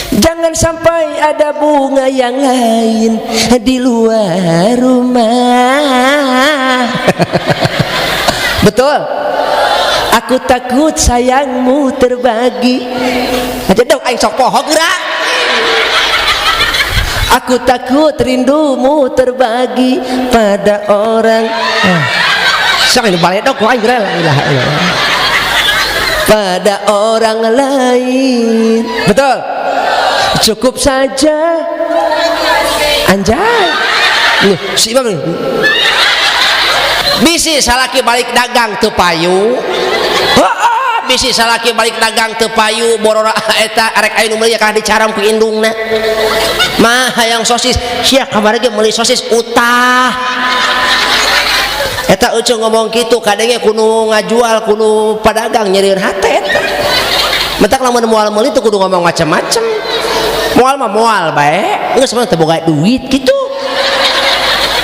Jangan sampai ada bunga yang lain di luar rumah. Betul? Aku takut sayangmu terbagi. Aja dong aing sok poho geura. Aku takut rindumu terbagi pada orang. Sok ini balik dong aing geura la ilaha illallah. Pada orang lain. Betul? Cukup saja. Anjay. Nih, si Imam nih. Bisi salaki balik dagang teu payu. Heeh, bisi salaki balik dagang teu payu borora eta arek aya nu meuli kalah dicaram ku indungna. Mah hayang sosis, sia kamari ge meuli sosis utah. Eta euceung ngomong kitu kadenge kudu ngajual kudu padagang nyerieun hate eta. Mentak lamun moal meuli teu kudu ngomong macam-macam. Moal mah moal bae, geus mah teu boga duit kitu.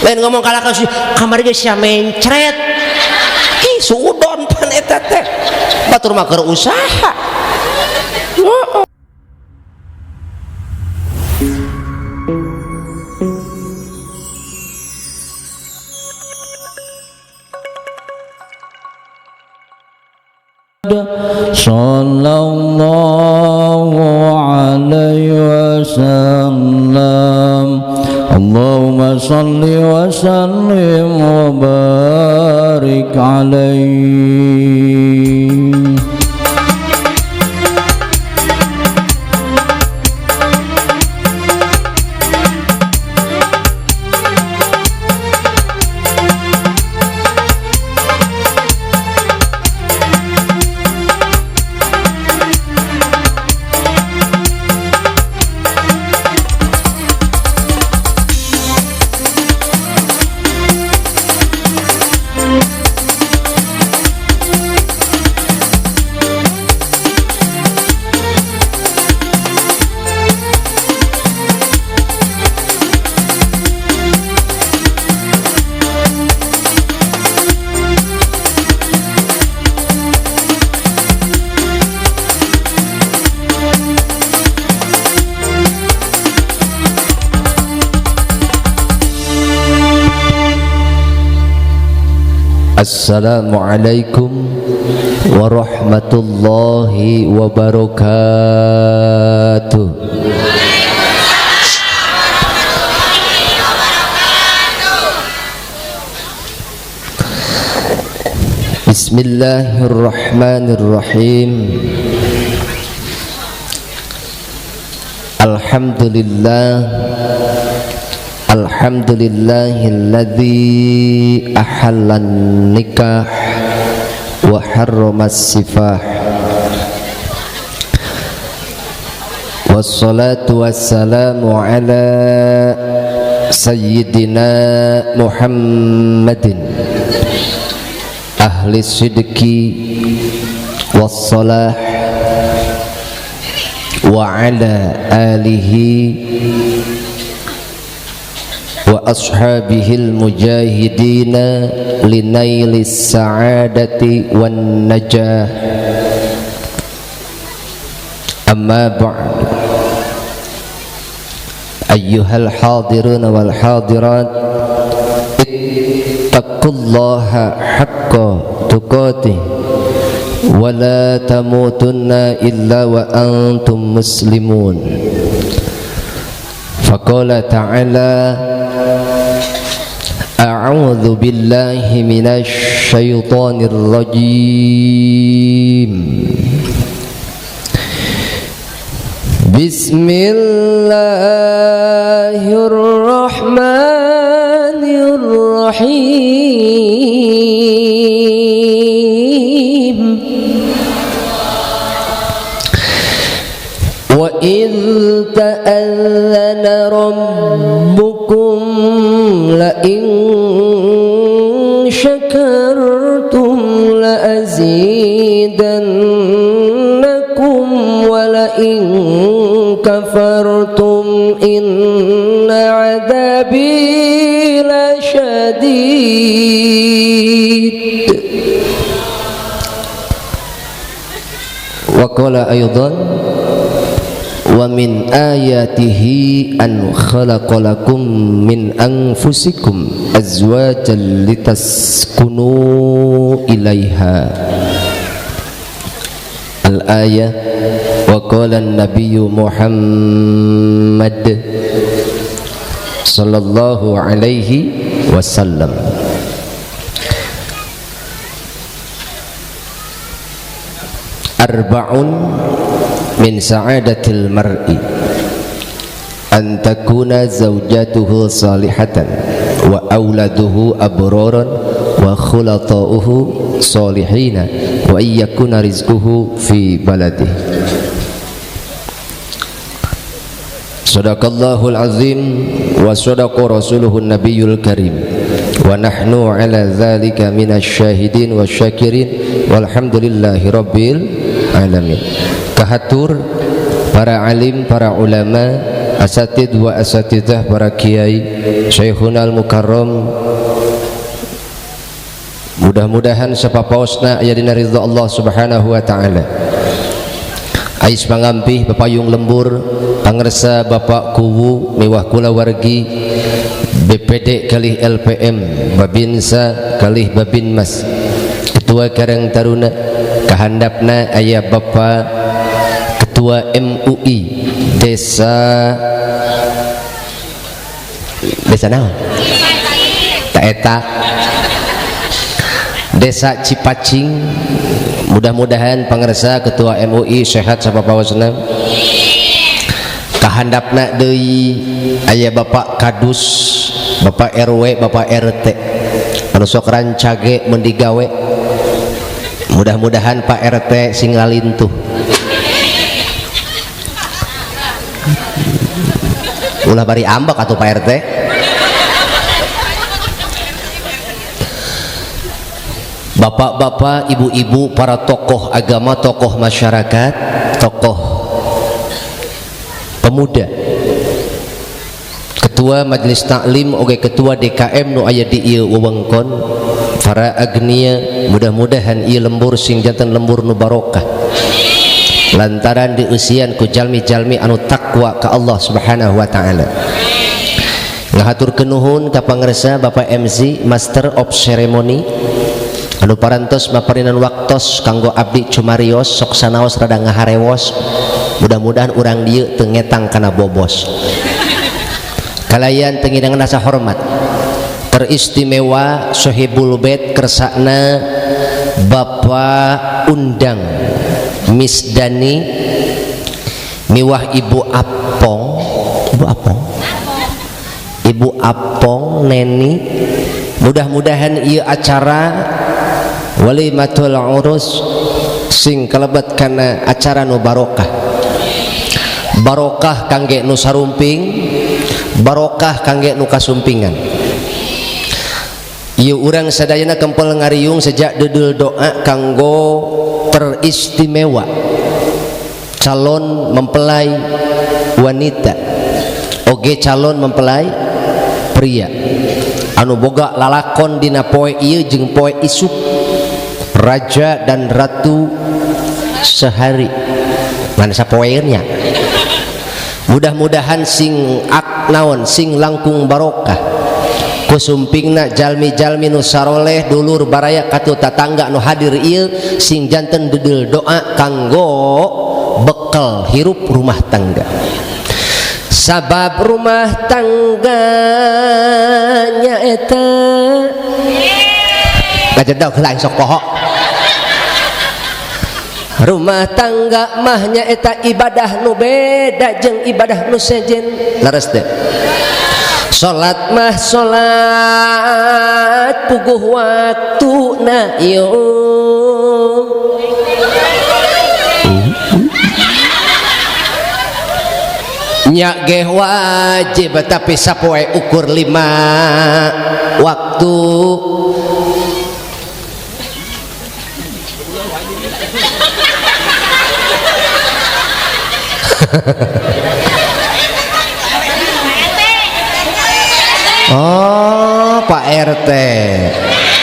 Lain ngomong kalah ka kamari ge sia mencret. Ih suudon pan eta teh. Batur mah keur usaha. Heeh. Sallallahu alaihi wasallam. Allahumma salli wa sallim wa barik alaihi. Assalamualaikum warahmatullahi wabarakatuh. Bismillahirrahmanirrahim. Alhamdulillah. Alhamdulillahilladzi ahallan nikah wa harramas sifah. Wassalatu wassalamu ala sayyidina Muhammadin ahli sidqi wassalah wa ala alihi wa ashabihil mujahidina linailis sa'adati wan najah. Amma ba'd. Ayyuhal hadirun wal hadirat, ittaqullaha haqqa tuqatih wa la tamutunna illa wa antum muslimun. Faqala ta'ala, a'udzu billahi minasy syaithanir rajim. Bismillahirrahmanirrahim. Wa idh ta'adzana rabbukum la in syakartum la azidannakum wa la in kafartum inna adzabi lasyadid. Wa qala aidan Wa min ayatihi an khalaqalakum min anfusikum azwajan litaskunu ilaiha. Al-ayah. Wa qala an-nabiyyu Muhammad sallallahu alaihi wasallam. Arba'un min sa'adatil mar'i an takuna zawjatuhu salihatan wa auladuhu abraran wa khulata'uhu salihina wa iyyakuna rizquhu fi baladihi. Sadaqallahul azim wa sadaqa rasuluhun nabiyul karim wa nahnu ala dzalika minasy syahidin wasyakirin walhamdulillahi rabbil alamin. Kahatur para alim, para ulama, asatid wa asatidah, para kiai, syekhuna al-mukarram, mudah-mudahan sapapaosna aya dina ridha Allah Subhanahu wa taala. Ais pangampih papayung lembur pangersa Bapak Kuwu miwah kulawargi BPD kalih LPM Babinsa kalih Babinmas Ketua Karang Taruna kahandapna aya Bapak Ketua MUI Desa Desa naon? Taeta Desa Cipacing. Mudah-mudahan pangersa Ketua MUI sehat sapapawasna. Kahandapna deui aya Bapak Kadus, Bapak RW, Bapak RT anu sok rancage mun digawe. Mudah-mudahan Pak RT sing lalintuh. Ulah bari ambek atuh Pak RT. Bapak-bapak, ibu-ibu, para tokoh agama, tokoh masyarakat, tokoh pemuda, Ketua Majelis Taklim, oge Ketua DKM nu aya di ieu wewengkon, para agnia, mudah-mudahan ieu lembur sing janten lembur nu barokah lantaran dieusian ku jalmi-jalmi anu takwa ka Allah Subhanahu wa taala. Ngahaturkeun nuhun ka pangersa Bapak MC Master of Ceremony anu parantos maparinan waktos kanggo abdi cumarios sok sanaos rada ngaharewos. Mudah-mudahan urang dieu teu ngetang kana bobos. Kalayan teu ngidangan rasa hormat teristimewa Sohibul Bait kersakna Bapak Undang Misdani miwah Ibu Apong, Ibu Apong, Ibu Apong Neni. Mudah-mudahan ieu acara walimatul urus sing kalebet kana acara nu barokah. Barokah kangge nu sarumping, barokah kangge nu kasumpingan. Ieu urang sadayana kempel ngariung sejak deudeuh doa kanggo teristimewa calon mempelai wanita oge calon mempelai pria anu boga lalakon dina poe ieu jeung poe isuk, raja dan ratu sehari ngan sapoeun nya. Mudah-mudahan sing ak naon sing langkung barokah kusumpingna jalmi-jalmi nu saroleh dulur baraya katu tatangga nu hadir ieu sing janten deudeuh doa kanggo bekal hirup rumah tangga. Sabab rumah tangga nyaeta ngajedog heula sok poho. Rumah tangga mah nyaeta ibadah nu beda jeung ibadah nu sejen. Leres teh. Salat mah salat puguh waktuna ieu. Nya ge wajib tapi sapoe ukur 5 waktu. Oh, Pak RT.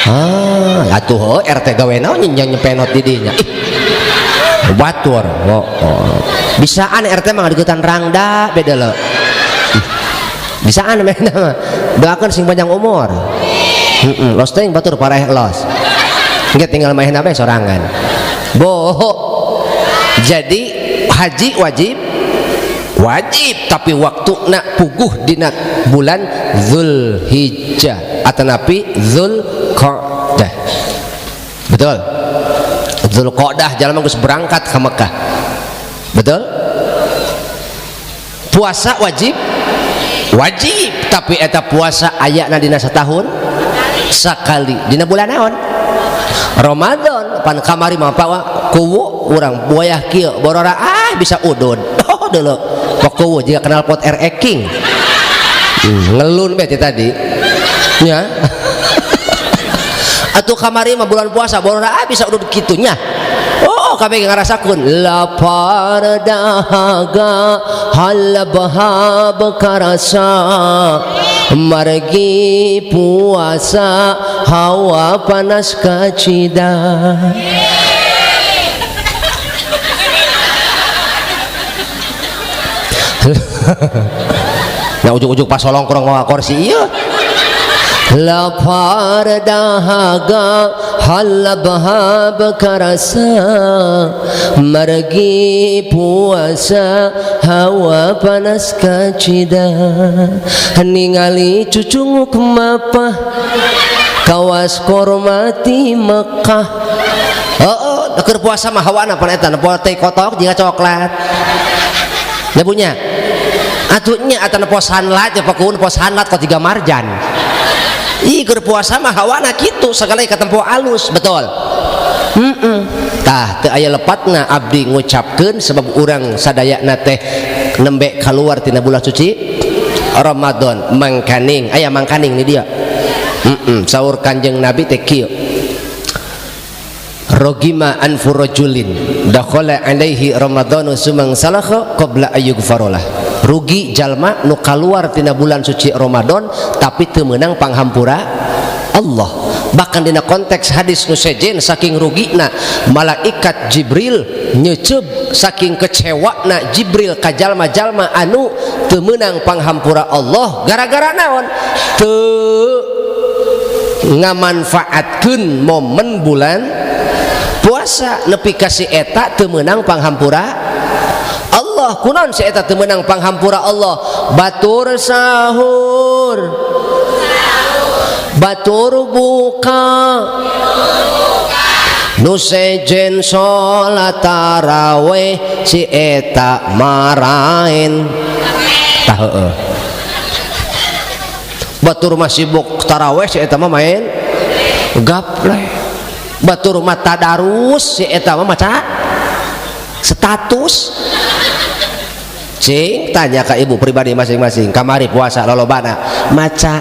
Ah, atuh heuh RT gawe naon nyepenot di dinya. Ih. Batur. Oh, oh. Bisaan RT mah ngadeukeutan rangda beda lo. Bisaan mah doakan sing panjang umur. Heeh, los teh batur pareh los. Engke tinggal main apa sorangan. Boho. Jadi haji wajib wajib tapi waktu nak puguh dina bulan Zulhijjah atanapi Zulqa'dah. Betul. Zulqa'dah jalma geus berangkat ke Mekah. Betul? Puasa wajib wajib tapi eta puasa ayana dina setahun sakali dina bulan naon? Ramadan. Pan kamari mah pak kuwu urang buayah kieu borora ah bisa udud. Oh dulu kok kuwu jika kenal pot RE King. Ngelun bete tadi. Nya. Atuh kamari mah bulan puasa borora ah bisa udud kitu nya. Oh kabeh ngarasakeun lapar dahaga halabhab karasa margi puasa hawa panas kacida. Nah ujug-ujug pasolong kurang mawa kursi ieu. Lapar dahaga halabhab karasa margi puasa hawa panas kacida ningali cucunguk mapah kawas kormati Mekah. Oh, keur puasa mah hawana pan eta nempo teh kotok jeung coklat. Nya punya. Atuh nya atan nempo sanlat ya pakuun nempo sanlat kok tiga marjan. Ih, keur puasa mah hawana kitu sagala katempo alus, betul. Tah teu aya lepatna abdi ngucapkeun sebab urang sadayana teh nembe kaluar tina bulan suci Ramadan mangkaning aya mangkaning ni dia. Saur Kanjeng Nabi teh kieu. Rogima anfu rajulin dakhala alaihi Ramadhanu sumang salakha qabla ayyughfarolah. Rugi jalma nu kaluar tina bulan suci Ramadan tapi teu meunang panghampura Allah. Bahkan dina konteks hadis nu sejen saking rugina malaikat Jibril nyecep saking kecewana Jibril ka jalma-jalma anu teu meunang panghampura Allah gara-gara naon? Teu ngamanfaatkeun momen bulan puasa nepi ka si eta teu meunang panghampura Allah. Kunaon si eta teu meunang panghampura Allah? Batur sahur, batur buka, nu sejen salat tarawih si eta maraen. Tah heueuh. Batur mah sibuk tarawih si eta mah main gaple. Batur mah tadarus si eta mah maca status. Cing tanya ke ibu pribadi masing-masing kamari puasa lolobana maca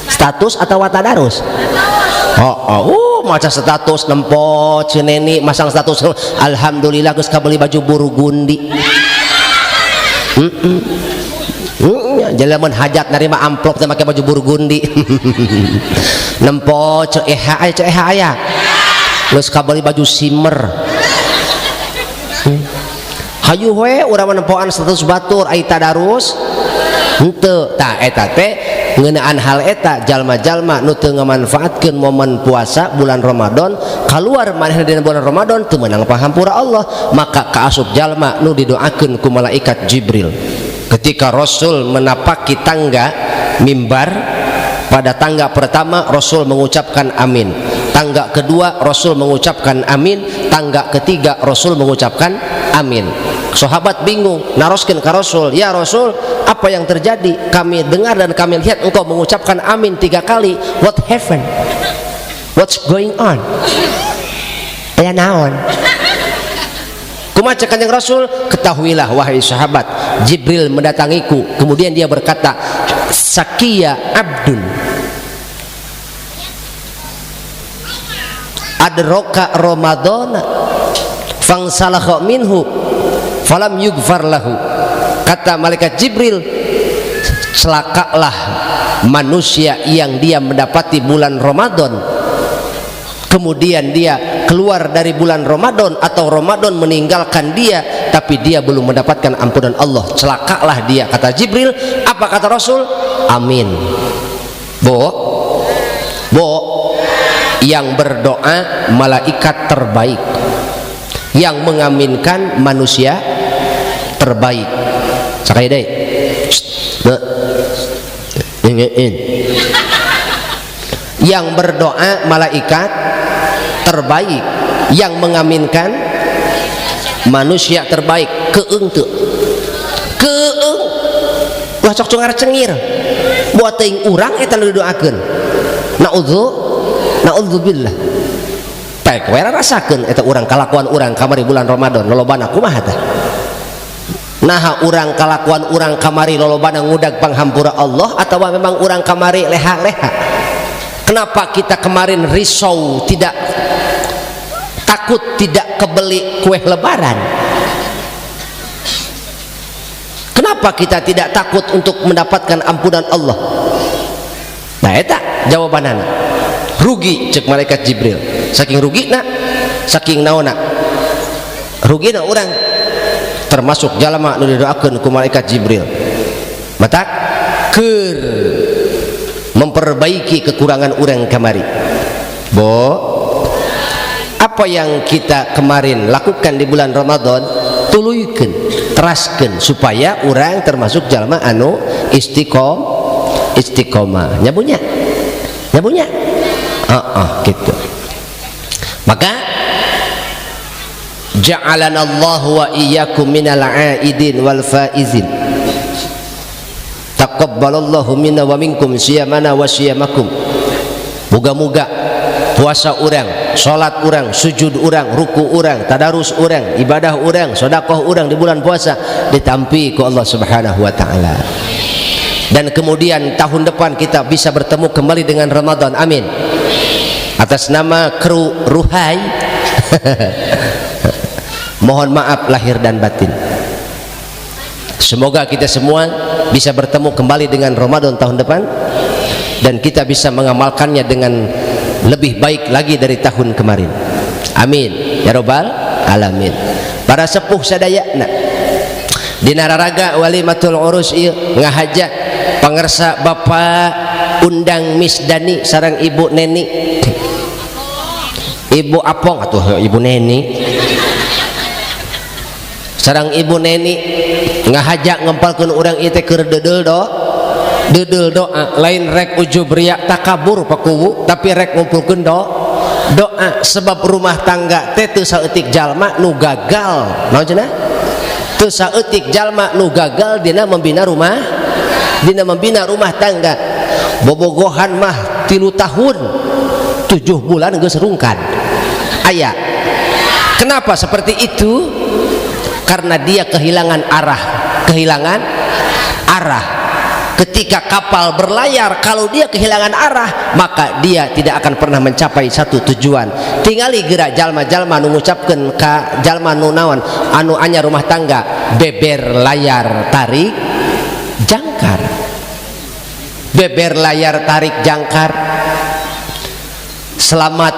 status atau tadarus? Oh, maca status nempo ceneni masang status alhamdulillah geus kabeli baju burgundi. Jalamun hajat nerima amplop teh make baju burgundi. Nempo ceu eha aya ceu eha aya geus kabeli baju simer. Hayu we urang nempoan status batur ai tadarus henteu. Tah eta teh ngeunaan hal eta jalma-jalma nu teu ngamanfaatkeun momen puasa bulan Ramadan kaluar manehna dina bulan Ramadan teu meunang panghampura Allah, maka kaasup jalma nu didoakeun ku malaikat Jibril. Ketika Rasul menapaki tangga mimbar, pada tangga pertama Rasul mengucapkan amin, tangga kedua Rasul mengucapkan amin, tangga ketiga Rasul mengucapkan amin. Sahabat bingung, naroskeun ka Rasul, ya Rasul, apa yang terjadi? Kami dengar dan kami lihat engkau mengucapkan amin 3 kali. What happened? What's going on? Aya naon? Kumaha cek Kanjeng Rasul? Ketahuilah wahai sahabat, Jibril mendatangiku, kemudian dia berkata, Sakiya abdun adroka Ramadana fangsalakha minhu falam yughfar lahu. Kata malaikat Jibril, celakalah manusia yang dia mendapati bulan Ramadan, Kemudian dia keluar dari bulan Ramadan atau Ramadan meninggalkan dia, tapi dia belum mendapatkan ampunan Allah, celakalah dia, kata Jibril. Apa kata Rasul? Amin. Bo, bo, yang berdoa malaikat terbaik, yang mengaminkan manusia terbaik. Sekali deh. Yang berdoa malaikat terbaik, yang mengaminkan manusia terbaik. Keung tuh, keung, wah cok cengar cengir, buat teuing urang eta nu didoakeun. Naudzubillah. Pek we rasakeun eta urang kalakuan urang kamari bulan Ramadan lolobana kumaha tah? Naha urang kalakuan urang kamari lolobana ngudag panghampura Allah atau memang urang kamari leha-leha? Kenapa kita kemarin risau, tidak takut tidak kebeli kue lebaran? Kenapa kita tidak takut untuk mendapatkan ampunan Allah? Nah eta jawabanana. Rugi cek malaikat Jibril. Saking rugi na, saking naona. Rugi na orang termasuk jalma nu didoakeun ku malaikat Jibril. Matak keur memperbaiki kekurangan orang kamari. Bo, apa yang kita kemarin lakukan di bulan Ramadan tuluykeun, teraskeun supaya orang termasuk jalma anu istiqomah. Nyabunya? Nyabunya? Gitu. Maka ja'alanallahu wa iyyakum minal aidin wal faizin. Taqabbalallahu minna wa minkum siyamana wa siyamakum. Moga-moga puasa urang, salat urang, sujud urang, ruku urang, tadarus urang, ibadah urang, sedekah urang di bulan puasa ditampi ku Allah Subhanahu wa taala. Dan kemudian tahun depan kita bisa bertemu kembali dengan Ramadan. Amin. Atas nama kru Ruhai mohon maaf lahir dan batin. Semoga kita semua bisa bertemu kembali dengan Ramadan tahun depan dan kita bisa mengamalkannya dengan lebih baik lagi dari tahun kemarin. Amin ya robbal alamin. Para sepuh sadayana dina raraga walimatul urus ieu ngahaja pangersa Bapak undang Misdani sareng Ibu Neni, Ibu Apong atuh Ibu Neni sareng Ibu Neni ngahaja ngempalkeun urang ieu teh keur deudeuh deudeuh doa, lain rek ujub riak takabur pakuwu, tapi rek ngumpulkeun doa sebab rumah tangga teh teu saeutik jalma nu gagal. Naon cenah? Teu saeutik jalma nu gagal dina membina rumah, dina membina rumah tangga. Bobogohan mah 3 tahun 7 bulan geus rungkad. Aya. Kenapa seperti itu? Karena dia kehilangan arah, kehilangan arah. Ketika kapal berlayar, kalau dia kehilangan arah, maka dia tidak akan pernah mencapai satu tujuan. Tingali gerak jalma-jalma nu ngucapkeun ka jalma nu naon anu anyar rumah tangga, beber layar tarik jangkar, beber layar tarik jangkar. Selamat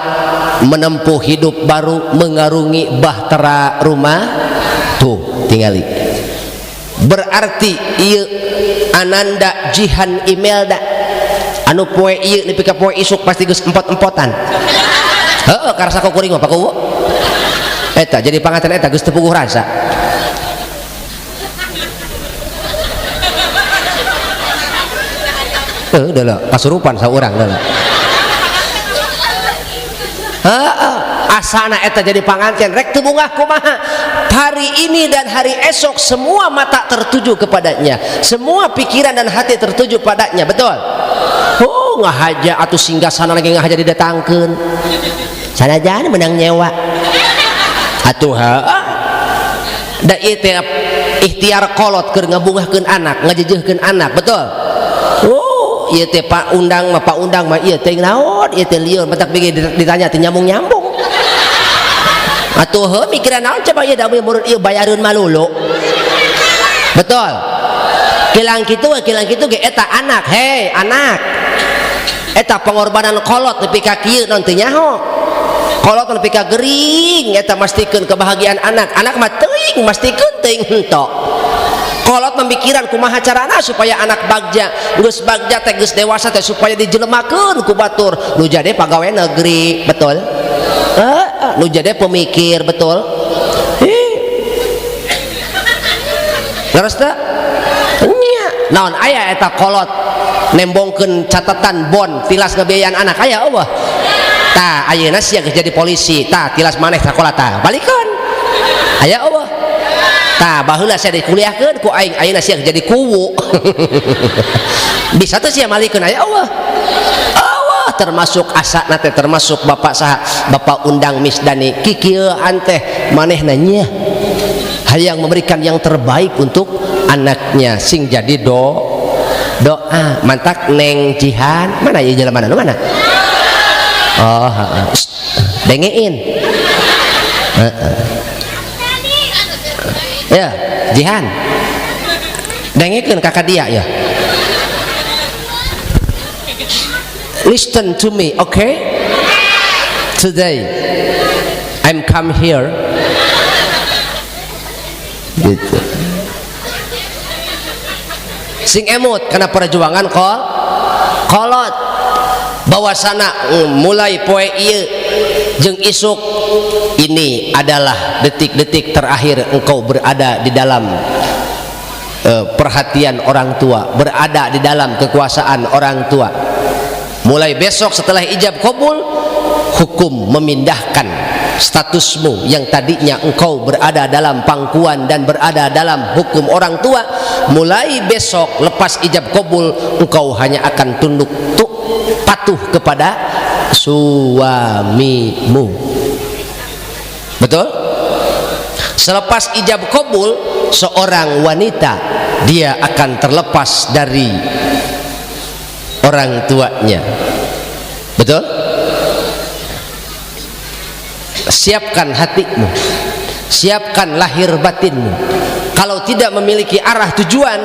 menempuh hidup baru, mengarungi bahtera rumah tuh. Tingali berarti ieu Ananda Jihan Imelda anu poe ieu nepi ka poe isuk pasti geus empot-empotan. Heeh, karasa ku kuring mah Pak Kuwu eta jadi panganten eta geus teu puguh rasa. Heuh, deuleu kasurupan saurang deuleu. Heeh, asana eta jadi panganten rek teu bungah kumaha. Hari ini dan hari esok semua mata tertuju kepadanya, semua pikiran dan hati tertuju padanya. Betul? Oh, ngahaja atuh singgasana lagi ngahaja didatangkeun. Sanajan menang nyewa. Atuh heeh. Da ieu teh ikhtiar kolot keur ngabungahkeun anak, ngajejeuhkeun anak, betul? Oh, ieu teh Pak undang mah, Pak undang mah ieu teh naon, ieu teh lieur matak bigi ditanya teh nyambung-nyambung. Atuh heuh mikiran naon coba ieu da murid ieu bayareun malulu. Betul? Kilang kitu kilang kitu ge eta anak, hei anak. Eta pengorbanan kolot nepi ka kieu naon teu nyaho. Kolot nepi ka gering eta mastikeun kebahagiaan anak. Anak mah teuing mastikeun teuing henteu. Kolot memikiran kumaha carana supaya anak bagja, geus bagja teh geus dewasa teh supaya dijelemakeun ku batur nu jadi pegawai negeri, betul? Nu jadi pemikir, betul? Leres teu? Nya, naon aya eta kolot nembongkeun catatan bon tilas ngebiayaan anak aya euweuh? Tah ayeuna sia geus jadi polisi, tah tilas maneh sakola tah balikeun. Aya euweuh? Tah baheula sia dikuliahkeun ku aing, ayeuna sia jadi kuwu. Bisa teu sia malikeun? Aya euweuh? Euweuh. Termasuk asana teh termasuk bapak saha, bapak undang Misdani kikieuan teh manehna nya hayang memberikan yang terbaik untuk anaknya sing jadi doa mantak. Neng Jihan mana ya, jalan mana mana? Oh, heeh. Dengein. Heeh. Ya Jihan, dengekeun kakak dia ya. Listen to me, okay? Today I'm come here gitu. Sing emut karena perjuangan kolot bahwasana mulai poe ieu jeung isuk ini adalah detik-detik terakhir engkau berada di dalam perhatian orang tua, berada di dalam kekuasaan orang tua. Mulai besok setelah ijab kabul, hukum memindahkan statusmu yang tadinya engkau berada dalam pangkuan dan berada dalam hukum orang tua. Mulai besok lepas ijab kabul, engkau hanya akan tunduk patuh kepada suamimu. Betul? Selepas ijab kabul, seorang wanita dia akan terlepas dari orang tuanya. Betul? Siapkan hatimu, siapkan lahir batinmu. Kalau tidak memiliki arah tujuan,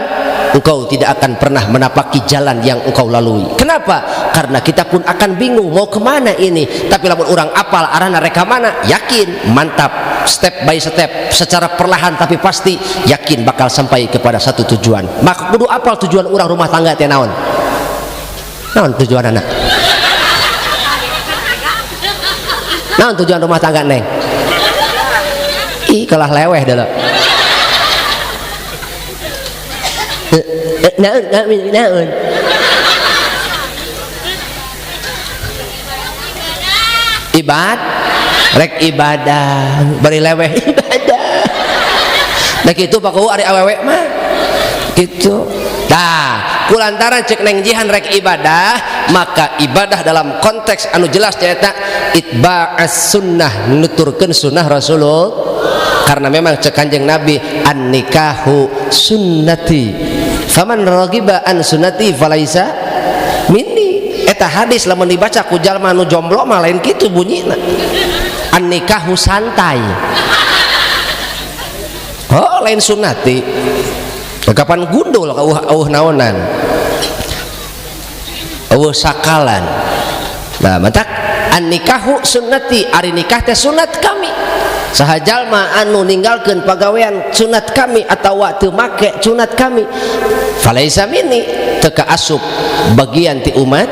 engkau tidak akan pernah menapaki jalan yang engkau lalui. Kenapa? Karena kita pun akan bingung mau kemana ini. Tapi lamun orang apal arahna rek mana, yakin, mantap, step by step, secara perlahan tapi pasti, yakin bakal sampai kepada satu tujuan. Maka kudu apal tujuan orang rumah tangga teh naon. Naon tujuan anak? Naon tujuan rumah tangga, Neng? Ih, kalah leweh dah. Naon, naon, naon. Ibad, rek ibadah, bari leweh ibadah. Nah kitu Pak Kuwu ari awewe mah. Gitu. Tah, kulantaran cek Neng Jihan rek ibadah, maka ibadah dalam konteks anu jelas nyaeta itba'as sunnah, nuturkeun sunnah Rasulullah. Karena memang cek Kanjeng Nabi, an nikahu sunnati, faman raghiba an sunnati falaisa minni. Eta hadis lamun dibaca ku jalma nu jomblo mah lain kitu bunyina. An nikahu santai, oh lain sunnati. Kapan gundul eueuh naonan, eueuh sakalan. Nah matak an nikahu sunnati, ari nikah teh sunat kami. Saha jalma anu ninggalkeun pagawean sunat kami atawa teu make sunat kami, falaisa minni, teu kaasup bagian ti umat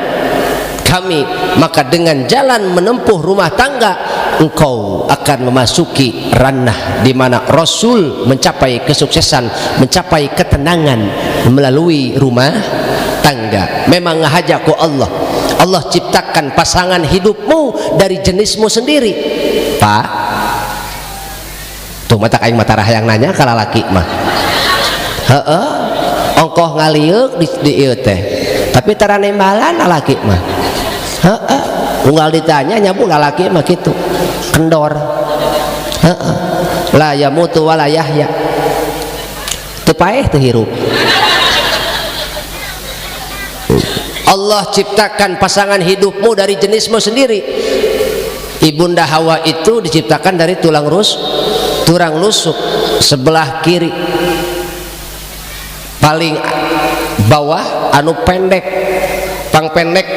kami. Maka dengan jalan menempuh rumah tangga, engkau akan memasuki ranah di mana Rasul mencapai kesuksesan, mencapai ketenangan melalui rumah tangga. Memang ngahaja ku Allah, Allah ciptakan pasangan hidupmu dari jenismu sendiri. Pak, tuh mata aing mata yang nanya kalau laki mah heeh ongkoh ngaliuk di ieu teh, tapi tara nembalan lalaki mah. Heeh, unggal ditanya nyabu lalaki mah kitu kendor. Heeh, la yamutu wala yahya, teu paeh teu hirup. Allah ciptakan pasangan hidupmu dari jenismu sendiri. Ibunda Hawa itu diciptakan dari tulang rusuk sebelah kiri paling bawah anu pendek, pang pendek.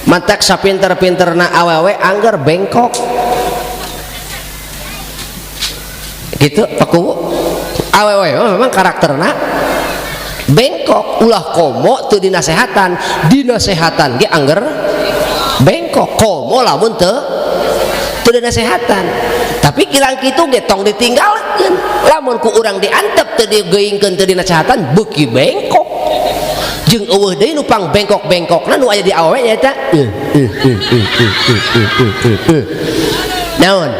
Mantak sapinter-pinterna awewe angger bengkok. Gitu Pak Kuwu. Awewe memang karakterna bengkok, ulah komo teu dinasehatan, dinasehatan ge angger bengkok. Komo lamun teu dinasehatan. Tapi kilang kitu ge tong ditinggalkeun. Lamun ku urang diantep teu digeuingkeun teu dinasehatan beuki bengkok. Jeung eueuh deui nu pang bengkok-bengkokna nu aya di awewe nyaeta naon?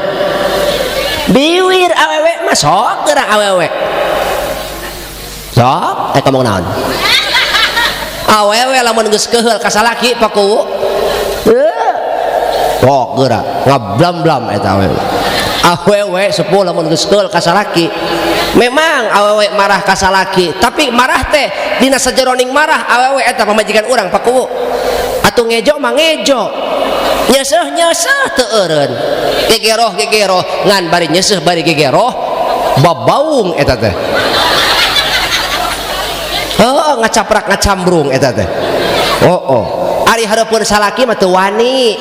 Biwir awewe mah sok geura awewe. Sok teh ngomong naon? Awewe lamun geus keuheul ka salaki Pak Kuwu. Sok geura ngablam-blam eta awewe. Awewe sepuh lamun geus keuheul ka salaki. Memang awewe marah ka salaki, tapi marah teh dina sajeroning marah awewe eta pamajikan urang Pak Kuwu. Atuh ngejo mah ngejo. Nyeuseuh-nyeuseuh teu eureun. Gegeroh-gegeroh ngan bari nyeuseuh bari gegeroh babaung eta teh. Heuh ngacaprak ngacambrung eta teh. Oh oh. Ari hareupeun salaki mah teu wani.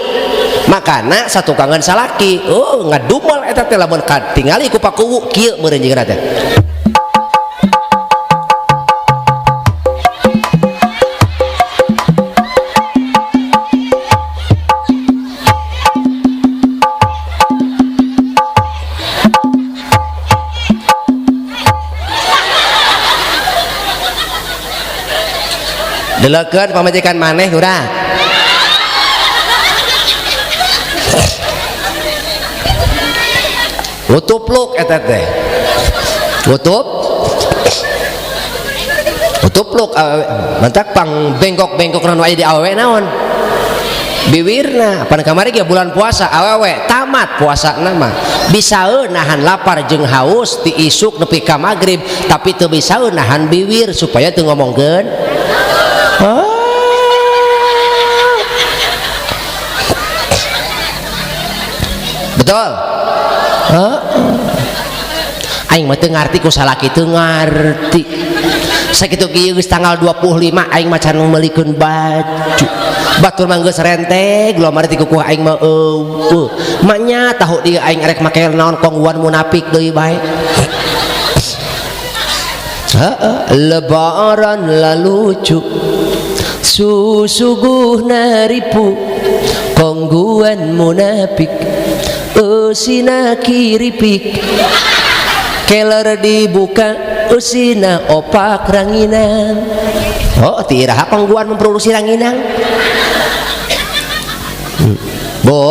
Makana satukangan salaki. Oh ngadumel eta teh lamun katingali ku Pak Kuwu kieu meureun jeung teh. Delekeun pamajikan maneh urang. Ngutupluk eta teh. Ngutupluk awewe. Mantak pang bengkok-bengkok nu aya di awewe naon? Biwirna. Pan kamari ge bulan puasa awewe tamat puasana mah. Bisaeun nahan lapar jeung haus ti isuk nepi ka magrib, tapi teu bisaeun nahan biwir supaya teu ngomongkeun. Betul? Aing mah teu ngarti ku salaki teu ngarti. Sakitu kieu geus tanggal 25 aing mah can meulikeun baju. Batur mah geus renteg lomari ti kukuh aing mah eueuh. Manya tahu dieu aing rek make naon kongguan munafik deui bae. Lebaran lalucu susuguh naripu kongguan munafik usina kiripik keler dibuka usina opak ranginang. Oh tiraha kongguan memproduksi ranginang. Bu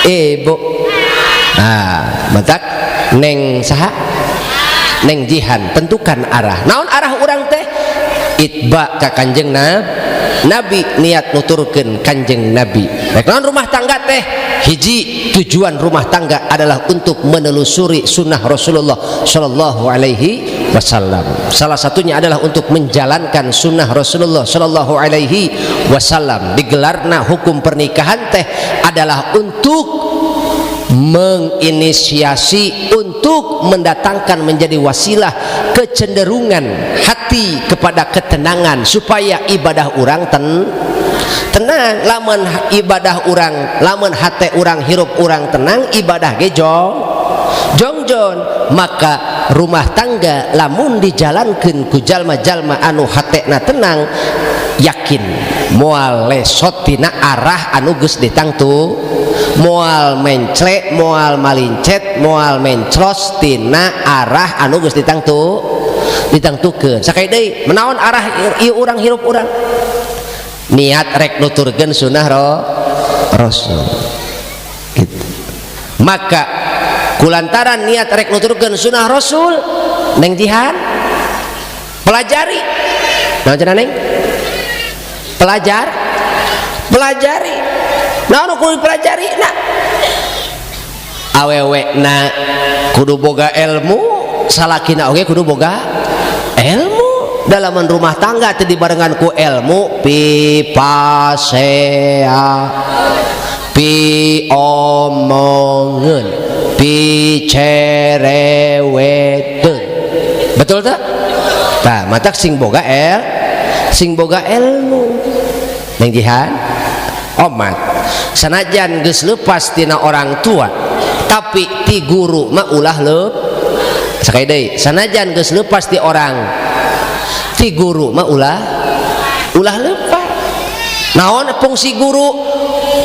ibu nah mentak neng saha neng jihan tentukan arah. Naon arah urang teh? Itba ka Kanjeng Nabi, niat nuturkeun Kanjeng Nabi. Rek naon rumah tangga teh? Hiji tujuan rumah tangga adalah untuk menelusuri sunnah Rasulullah Shallallahu Alaihi Wasallam. Salah satunya adalah untuk menjalankan sunnah Rasulullah Shallallahu Alaihi Wasallam. Digelarna hukum pernikahan teh adalah untuk menginisiasi, untuk mendatangkan menjadi wasilah kecenderungan hati kepada ketenangan supaya ibadah urang tenang. Lamun ibadah urang, lamun hate urang hirup urang tenang, ibadah ge jongjon. Maka rumah tangga lamun dijalankeun ku jalma-jalma anu hatena tenang, yakin moal lesot tina arah anu geus ditangtu, moal menclek, moal malincet, moal menclos tina arah anu geus ditangtukeun. Sakali deui menaon arah ieu urang hirup urang? Niat rek nuturkeun sunah Rasul gitu. Maka kulantaran niat rek nuturkeun sunah Rasul, neng jihan pelajari. Naon cenah neng? Pelajari. Naon kudu dipelajari? Nah awewe na kudu boga ilmu, salakina oge kudu boga ilmu. Dalaman rumah tangga teu dibarengan ku ilmu pipasea, piomongeun, picereweteun. Betul tak? Tah matak sing boga sing boga ilmu. Neng Jihan omat sanajan geus lepas tina orang tua tapi ti guru mah ulah leup sakali deui sanajan geus lepas ti orang ti guru mah ulah ulah lepas. Naon fungsi guru?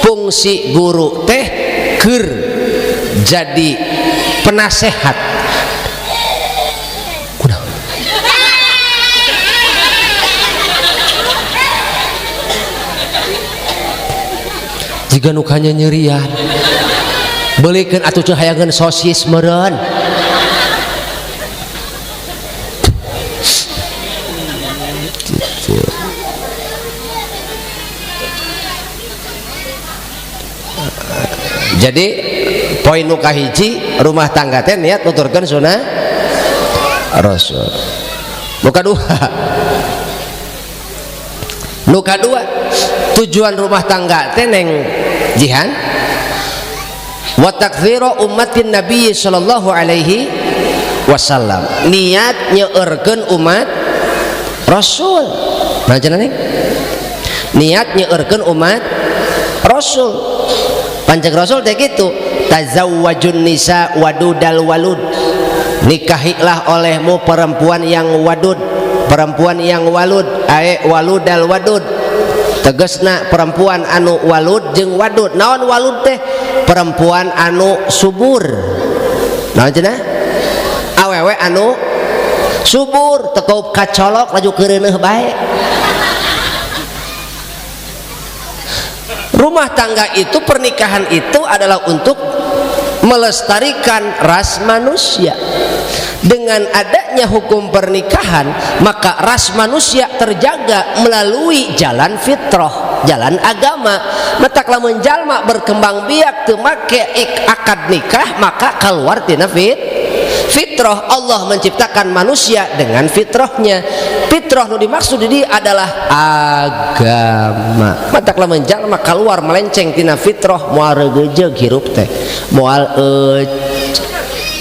Fungsi guru teh keur jadi penasehat. Kunaon? Jiga nu kanyanyerian beulikeun atuh ceu hayangeun sosis meureun. Gitu. Jadi poin nu kahiji rumah tangga teh niat nuturkeun sunah Rasul. Nu kadua, nu kadua tujuan rumah tangga teh neng Jihan wa taktsiru ummatin Nabi sallallahu alaihi wasallam, niat nyeurkeun umat Rasul. Nah cenah neng niat nyeurkeun umat Rasul. Panceg Rasul teh kitu, tazawwajun nisa wadudal walud, nikahilah olehmu perempuan yang wadud, perempuan yang walud, ae waludal wadud, tegesna perempuan anu walud jeung wadud. Naon walud teh? Perempuan anu subur. Naon cenah? Awewe anu subur, teu kaup kacolok laju keureuneuh bae. Rumah tangga itu, pernikahan itu adalah untuk melestarikan ras manusia. Dengan adanya hukum pernikahan, maka ras manusia terjaga melalui jalan fitrah, jalan agama. Matak lamun jalma berkembang biak teu make akad nikah, maka keluar tina fitrah. Allah menciptakan manusia dengan fitrahnya. Fitrah nu dimaksud di dieu adalah agama. Matak lamun jalma keluar melenceng tina fitrah, moal regejeug hirup teh, moal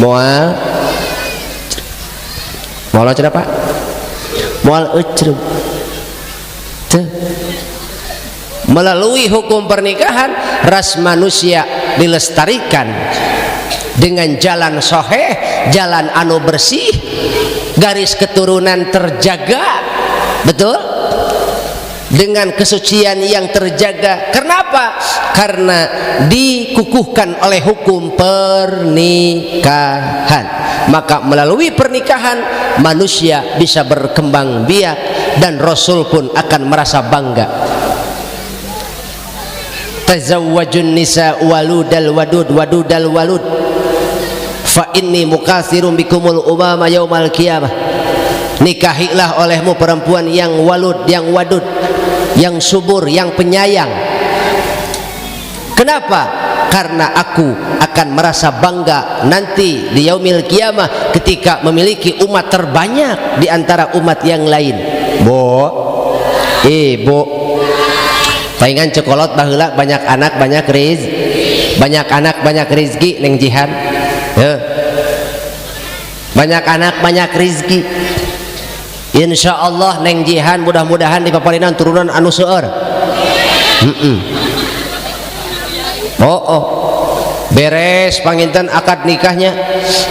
moal moal cenah Pak, moal ecreg teu. Melalui hukum pernikahan ras manusia dilestarikan dengan jalan soheh, jalan anu bersih, garis keturunan terjaga, betul, dengan kesucian yang terjaga. Kenapa? Karena dikukuhkan oleh hukum pernikahan. Maka melalui pernikahan manusia bisa berkembang biak dan Rasul pun akan merasa bangga. Tazawwajun nisa waludal wadud wadudal walud fa inni mukatsirum bikumul umama yaumal qiyamah. Nikahilah olehmu perempuan yang walud, yang wadud, yang subur, yang penyayang. Kenapa? Karena aku akan merasa bangga nanti di yaumil kiamah ketika memiliki umat terbanyak di antara umat yang lain. Bo, ibu, palingan cekolot baheula banyak anak banyak rizki, banyak anak banyak rizki neng Jihan. Heuh. Banyak anak banyak rizki. Insya Allah neng Jihan mudah-mudahan di paparinan turunan anu seueur. Oh, oh. Beres panginten akad nikahnya.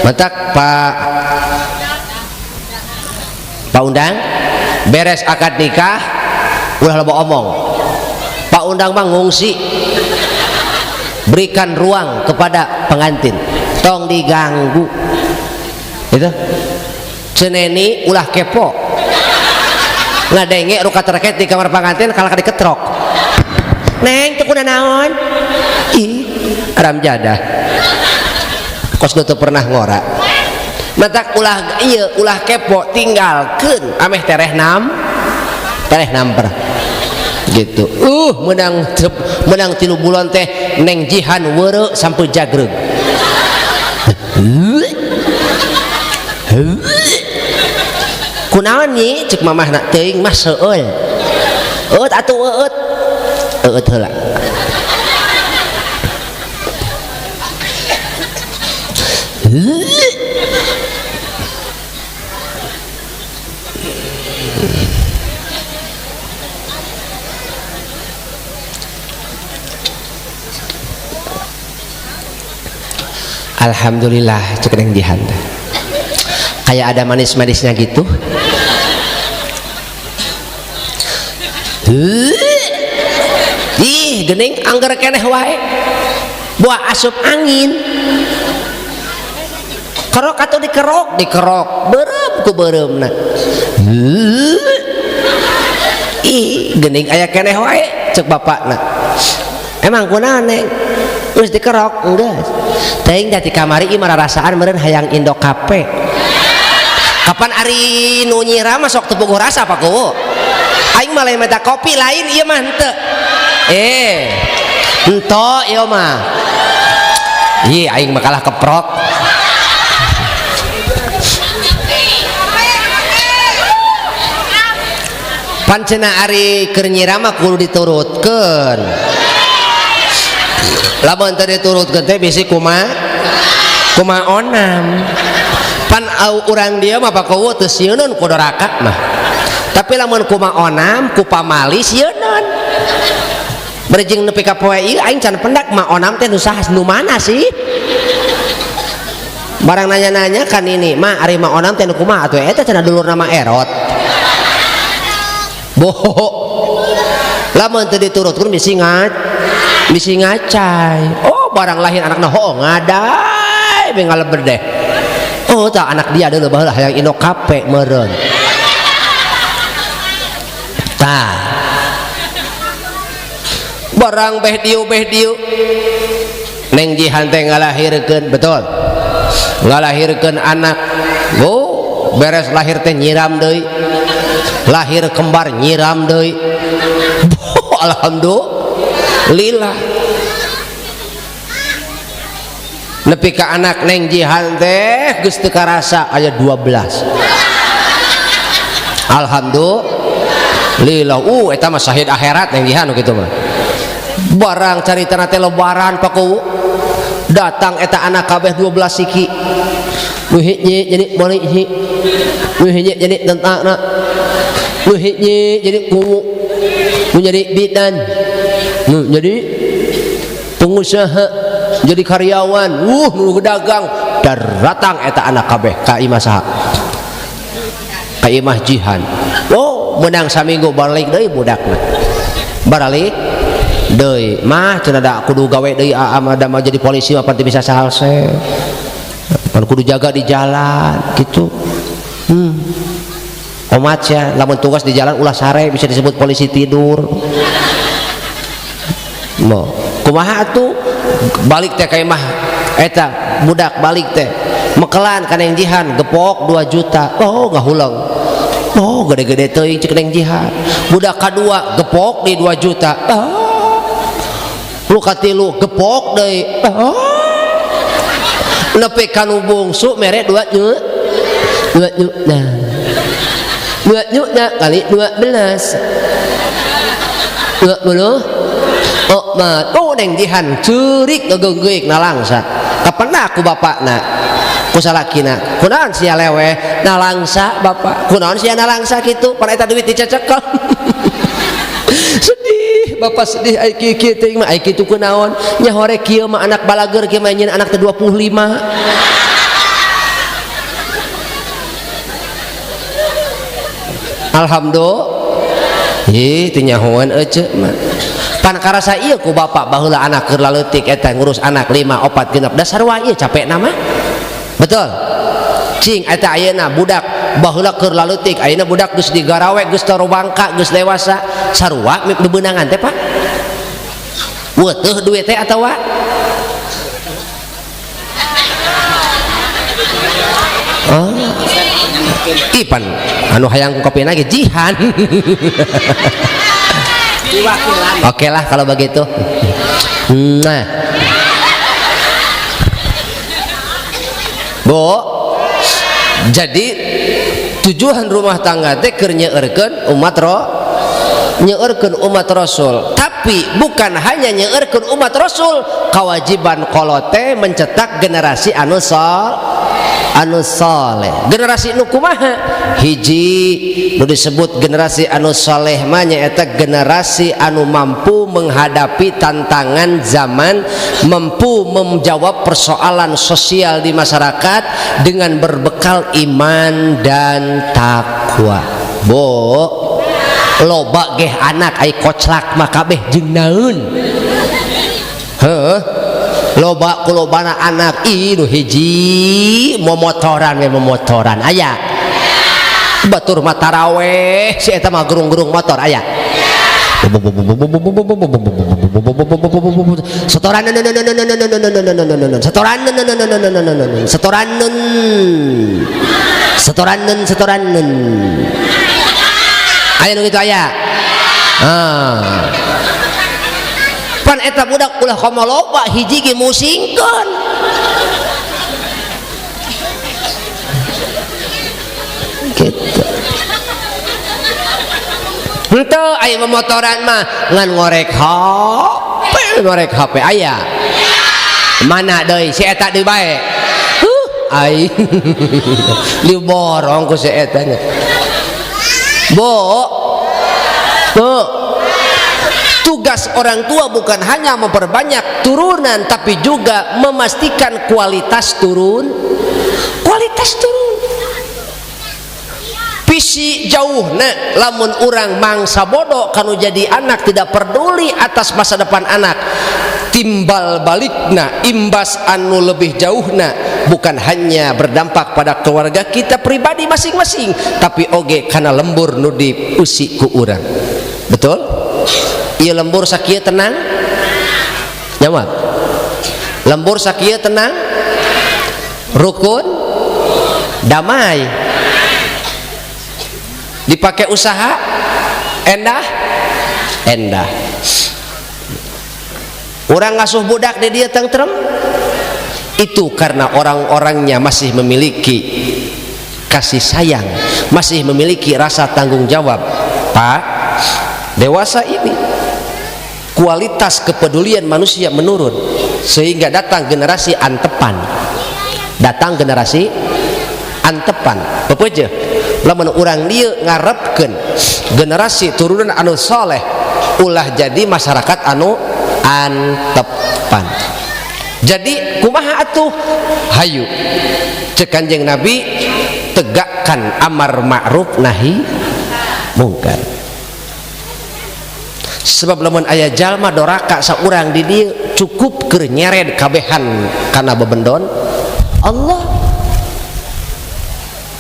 Matak Pak Pak Undang beres akad nikah ulah loba omong. Pak Undang mah ngungsi, berikan ruang kepada pengantin, tong diganggu. Itu ceneni ulah kepo, ngadenge rukat raket di kamar pengantin kalah diketrok. Neng teu kuna naon? Ih, aram jadah. Kos teu pernah ngora. Matak ulah ieu ulah kepo, tinggalkeun ameh tereh nam, tereh namper. Gitu. Menang 3 bulan teh neng Jihan weureu sampai jagreg. Kunaon nyi cek mamahna teuing mah seueul. Eueut atuh eueut. Eueut heula. Alhamdulillah cek Neng Jihan teh. Kayak ada manis-manisnya gitu. Ih gening angger keneh wae. Buah asup angin. Kerok atau dikerok, dikerok. Beureum ku beureumna. Ih gening aya keneh wae cek bapakna. Emang kunaon Neng? Geus dikerok enggeus. Teuing da ti kamari ieu mararasaan meureun hayang indok kape. Kapan ari nu nyiram mah sok teu puguh rasa Pak Kuwu. Aing mah lain minta kopi lain ieu mah henteu. Ento ieu mah. Ih aing mah kalah keprok. Pan cenah ari keur nyiram mah kudu diturutkeun. Lamun teu diturutkeun teh bisi kumaha? Kumaha onam. Pan urang dieu mah Pak Kuwu teu sieuneun ku doraka mah. Tapi lamun kumaha onam ku pamali sieuneun. Berjing nepi ka poe ieu aing can pendak mah onam teh nu saha nu mana sih? Barang nanya-nanya kan ini mah ari mah onam teh nu kumaha atuh eta cenah dulurna mah erot. Boho. Lamun teu diturutkeun bisi bisi ngacai. Oh barang lahir anakna hoo ngadai be ngalebedeh. Oh tah anak dia deuleu baheula hayang indok kape meureun. Tah. Barang beh dieu Neng Jihan teh ngalahirkeun betul. Ngalahirkeun anak. Oh beres lahir teh nyiram deui. Lahir kembar nyiram deui. Alhamdulillah. Nepi ka anak Neng Jihan teh geus teu karasa aya 12. Alhamdulillah. Eta mah syahid akhirat Neng Jihan kitu mah. Barang caritana teh lebaran Pak Kuwu. Datang eta anak kabeh 12 siki. Nu hiji jadi polisi. Nu hiji jadi tentara. Nu hiji jadi kuwu. Nu jadi bidan. Nu jadi pengusaha, jadi karyawan, nu dagang, daratang eta anak kabeh ka imah saha? Ka imah Jihan. Oh, menang saminggu balik deui budakna. Baralik deui. Mah cenah da kudu gawe deui aa mah da mah jadi polisi mah pan teu bisa sahalse. Pan kudu jaga di jalan gitu. Omat sia lamun tugas di jalan ulah sare bisa disebut polisi tidur. Mo, kumaha atuh? Balik teh ka imah eta budak balik teh mekelan ka Neng Jihan gepok 2 juta. Oh ngahuleng. Oh gede-gede teuing cek Neng Jihan. Budak kadua gepok di 2 juta. Oh. Lu katilu gepok deui. Oh. Nepi ka nu bungsu mere 2 juta. 2 juta. 2 juta kali 12. 20. Oh, mah, oh Neng Jihan ceurik ngegeunggeuk nalangsa. Kapan ku bapakna? Ku salakina. Kunaon sia leweh nalangsa bapak? Kunaon sia nalangsa kitu? Pan eta duit dicecekel. Sedih, bapak sedih ai kieu teuing mah ai kitu kunaon? Nya hore kieu mah anak balageur kieu mah nyeun anak teh 25. Alhamdulillah. Ih, teu nyahoan ece mah. Pan karasa ieu ku bapak baheula anak keur laleutik eta ngurus anak 5 4 genep dasar wae ieu capek nama. Betul. Cing eta ayeuna budak baheula keur laleutik ayeuna budak geus digarawe geus tarobangka geus dewasa sarua bebeunangan teh Pak. Weutuh duit teh atawa oh. Ipan anu hayang kopi lagi Jihan. Oke lah kalau begitu. Nah, Bu, jadi tujuan rumah tangga teh keur nyeurkeun umat nyeurkeun umat Rasul. Tapi bukan hanya nyeurkeun umat Rasul, kewajiban kolot teh mencetak generasi anu Anu soleh. Generasi nu kumaha? Hiji nu disebut generasi anu soleh mah nyaeta generasi anu mampu menghadapi tantangan zaman, mampu menjawab persoalan sosial di masyarakat dengan berbekal iman dan takwa. Bo, loba geh anak ai koclak mah kabeh jeung naeun. Heuh, loba kulobana anak ih nu hiji momotoran we, momotoran aya. Batur mah taraweh si eta mah gerung-gerung motor aya. Setoran, setoran, setoran, setoran, setoran aya nu kitu aya. Ah, pan eta budak ulah komo loba, hiji ge musingkeun gitu. Henteu aya momotoran mah ngan ngorek HP, ngorek HP aya. Mana deui si eta deui bae. Huh, ai diborong ku si eta nya. Bo, tuh, tugas orang tua bukan hanya memperbanyak turunan, tapi juga memastikan kualitas turun, kualitas turun. Visi jauh nah, lamun urang mangsa bodoh kanu jadi anak tidak peduli atas masa depan anak, timbal balikna imbas anu lebih jauhna bukan hanya berdampak pada keluarga kita pribadi masing-masing, tapi oge kana lembur nu diusi ku urang. Betul? Ieu lembur sakieu tenang? Jawab. Lembur sakieu tenang? Rukun? Damai? Dipakai usaha? Endah? Endah. Orang ngasuh budak di dia tentrem? Itu karena orang-orangnya masih memiliki kasih sayang, masih memiliki rasa tanggung jawab. Pak, dewasa ini kualitas kepedulian manusia menurun sehingga datang generasi antepan. Datang generasi antepan. Pepeje, lamun urang dieu ngarepkeun generasi turunan anu soleh, ulah jadi masyarakat anu antepan. Jadi kumaha atuh? Hayu cek Kanjeng Nabi, tegakkan amar ma'ruf nahi mungkar. Sebab lamun aya jalma doraka saurang di dieu cukup keur nyered kabehan kana bebendon Allah.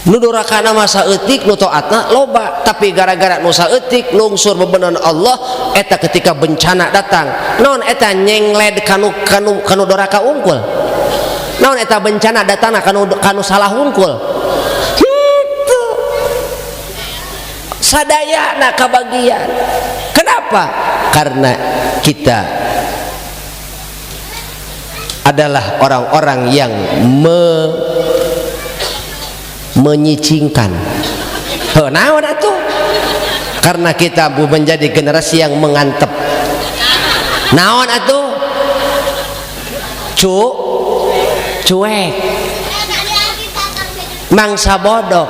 Nu dorakana mah saeutik, nu taatna loba, tapi gara-gara nu saeutik lungsur bebendon Allah, eta ketika bencana datang naon eta nyengled kanu kanu kanu doraka unggul. Naon eta bencana datangna kanu kanu salah unggul. Henteu sadayana kabagian. Kenapa? Karena kita adalah orang-orang yang menyicingkan. Heuh, naon atuh? Karena kita menjadi generasi yang mengantep. Naon atuh? Cu cuek, mangsa bodoh.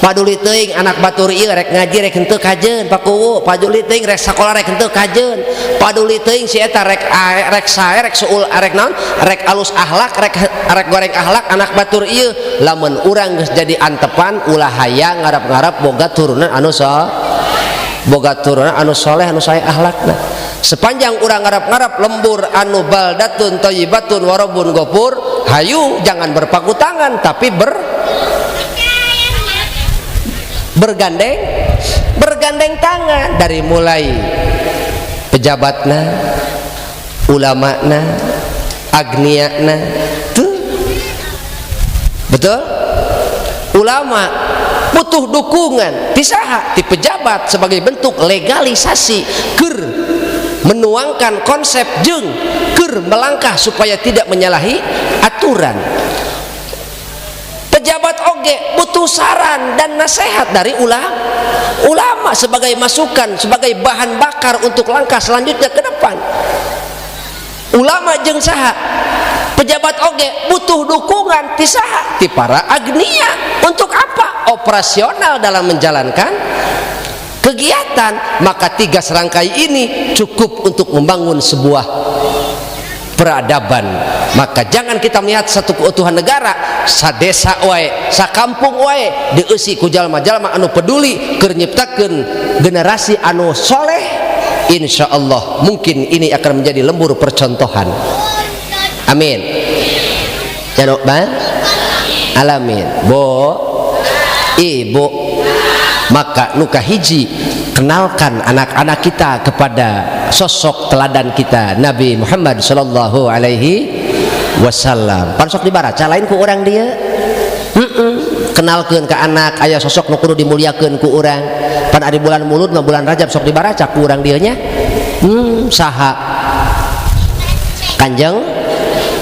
Paduli teuing anak batur ieu rek ngaji rek henteu kajeun pakuwu, paduli teuing rek sakola rek henteu kajeun, paduli teuing si eta rek rek sae rek suul rek naon rek alus akhlak rek rek goreng akhlak anak batur ieu. Lamun urang geus jadi antepan, ulah hayang ngarep-ngarep boga turunan anu so boga turunan anu soleh anu sae akhlakna. Sepanjang urang ngarep-ngarep lembur anu baldatun thayyibatun warabun gofur, hayu jangan berpaku tangan tapi bergandeng bergandeng tangan, dari mulai pejabatna, ulamana, agniana tuh. Betul? Ulama butuh dukungan ti saha? Ti pejabat sebagai bentuk legalisasi keur menuangkan konsep jeung keur melangkah supaya tidak menyalahi aturan. Pejabat oge butuh saran dan nasihat dari ulama sebagai masukan, sebagai bahan bakar untuk langkah selanjutnya ke depan. Ulama jeung saha? Pejabat oge butuh dukungan ti saha? Ti para agnia. Untuk apa? Operasional dalam menjalankan kegiatan. Maka tiga serangkai ini cukup untuk membangun sebuah peradaban. Maka jangan kita melihat satu keutuhan negara, sadesa wae, sakampung wae dieusi ku jalma-jalma anu peduli keur nyiptakeun generasi anu soleh. Insya Allah mungkin ini akan menjadi lembur percontohan. Amin ya robbal alamin. Bo, ibu, maka nu kahiji, kenalkan anak-anak kita kepada sosok teladan kita, Nabi Muhammad Shallallahu Alaihi Wasallam. Pan sok dibaraca lain ku urang dia. Kenalkeun ke anak aya sosok nu kudu dimuliakeun ku urang. Pan ari bulan Mulud mah, bulan Rajab, sok dibaraca ku urang dieu nya. Saha? Kanjeng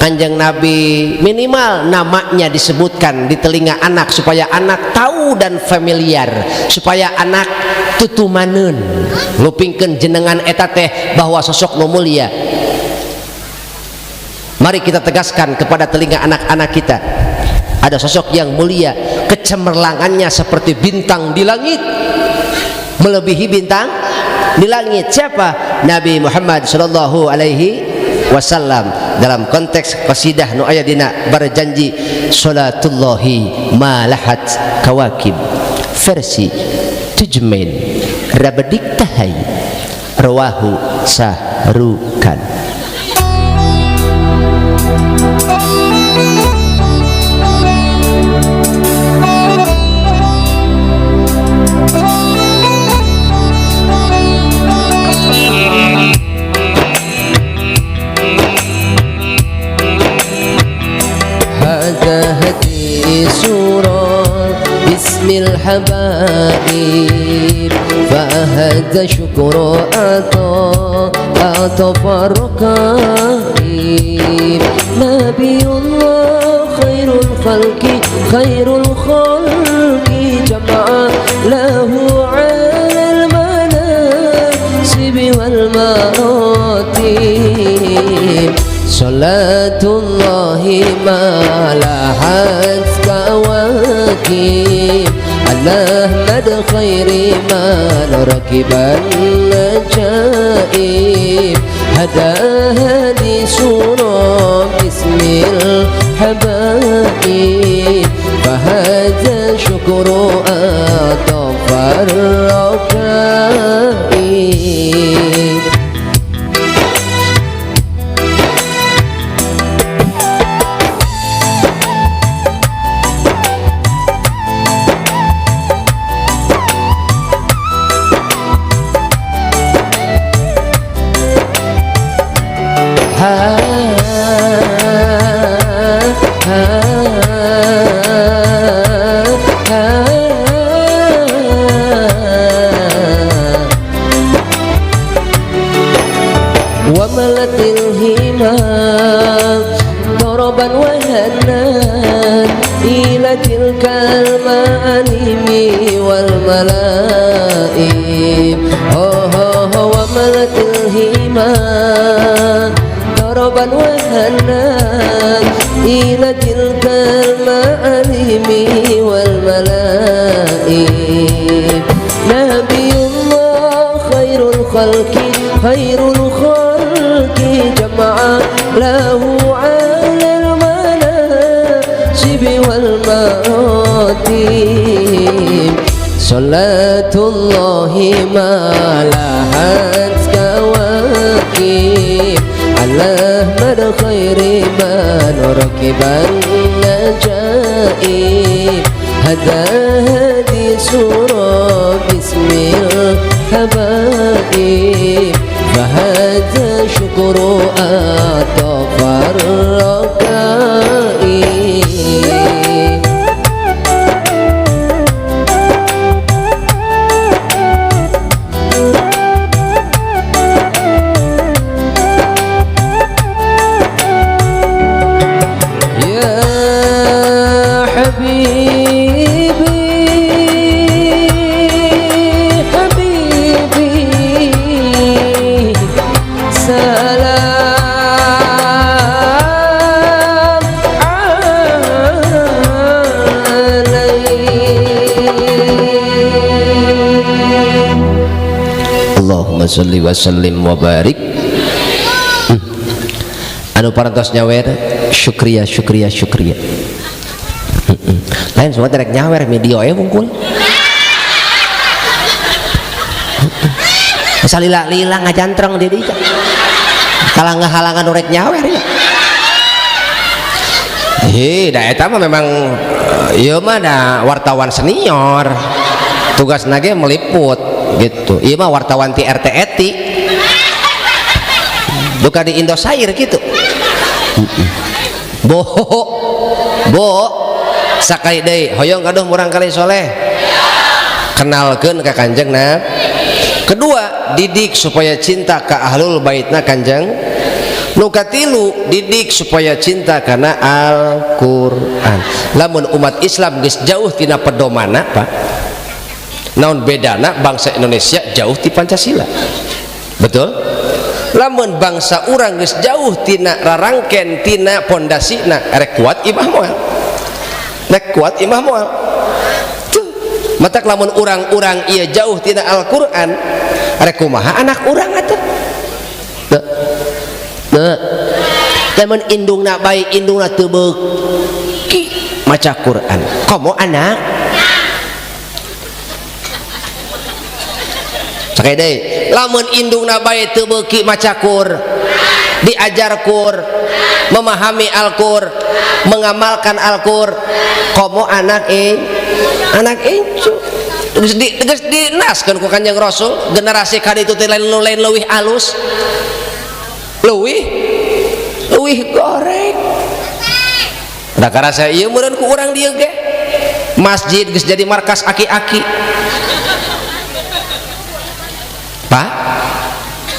Kanjeng Nabi. Minimal namanya disebutkan di telinga anak supaya anak tahu dan familiar, supaya anak tutumaneun lupingkeun jenengan eta teh bahwa sosok nu mulia. Mari kita tegaskan kepada telinga anak-anak kita, ada sosok yang mulia, kecemerlangannya seperti bintang di langit, melebihi bintang di langit. Siapa? Nabi Muhammad Shallallahu Alaihi Wasallam. Dalam konteks qasidah nu aya dina Barzanji, salatullahi malahat kawakib versi Tujmain Rabadik Tahai rawahu Sahrukan. هذا هدي سورة باسم الحبائب، فهذا شكر أعطى أعطى الركائب. نبي الله خير الخلق، خير الخلق جمع له على المناصب والمراتب. صلاة الله ما لحت كواكب على أحمد خير من ركب النجائب. هدى هدي سورة باسم الحبائب، فهذا شكر أطف الركائب. Ha ha ha. وملت الهمام طربا وهنا إلى تلك المعالم والملائم. هو هو هو. وملت الهمام طربا وهنا إلى تلك المعالم والملائم. نبي الله خير الخلق، خير الخلق جمع له على المناصب والمراتب. صلاة الله ما لحت كواكب على أحمد خير من ركب النجائب. هدى هدي سورة باسم الحبائب، فهذا شكر أطف الركائب. يا حبيبي حبيبي سلام. Allahumma sholli wa sallim wa barik. Anu parantos nyawer syukriya syukriya syukriya. Lain semua terek nyawer media ya bungkul. Salila-lila ngajantreng di dieu. Kalang-halangan urek nyawer ya. Hei, da eta mah memang ieu mah da wartawan senior. Tugas nage meliput gitu. Ieu mah wartawan ti RTETI. Duka di Indosair gitu. Bo bo sakali deui hoyong gaduh murang kali soleh. Kenalkeun ka Kanjeng Nabi. Kedua, didik supaya cinta ka ahlul baitna Kanjeng. Nu katilu, didik supaya cinta kana Al-Qur'an. Lamun umat Islam geus jauh tina pedomana, Pak. Naon bedana bangsa Indonesia jauh ti Pancasila? Betul? Lamun bangsa urang geus jauh tina rarangken tina pondasina, rek kuat imah moal. Rek kuat imah moal. Matak lamun urang-urang ieu jauh tina Al-Qur'an, rek kumaha anak urang atuh? Teu. Teu. Lamun indungna bae indungna teu beuki maca Qur'an. Komo anak? Sakali deui, lamun indungna bae teu beuki maca Qur'an, diajar Qur'an, memahami Al-Qur'an, mengamalkan Al-Qur'an, komo anak anak incu geus dinaskeun ku Kanjeng Rasul, generasi ka ditu teh lain leuwih alus, leuwih leuwih goreng. Da karasa ieu meureun ku urang dieu ge masjid geus jadi markas aki-aki. Pak,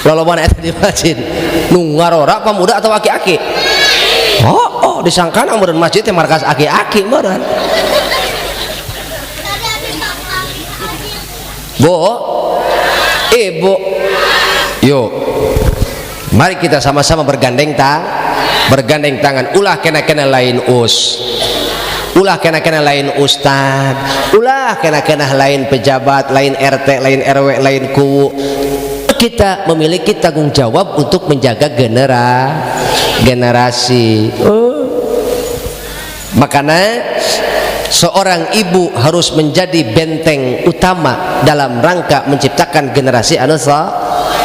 lolobana eta di masjid nu ngarora pamuda atau aki-aki? Oh, oh disangkana meureun masjid teh markas aki-aki meureun. Bu, ibu, yuk, mari kita sama-sama bergandeng bergandeng tangan. Ulah kena-kena lain ulah kena-kena lain ustad, ulah kena-kena lain pejabat, lain RT, lain RW, lain kuwu. Kita memiliki tanggung jawab untuk menjaga generasi. Oh. Makanya seorang ibu harus menjadi benteng utama dalam rangka menciptakan generasi anu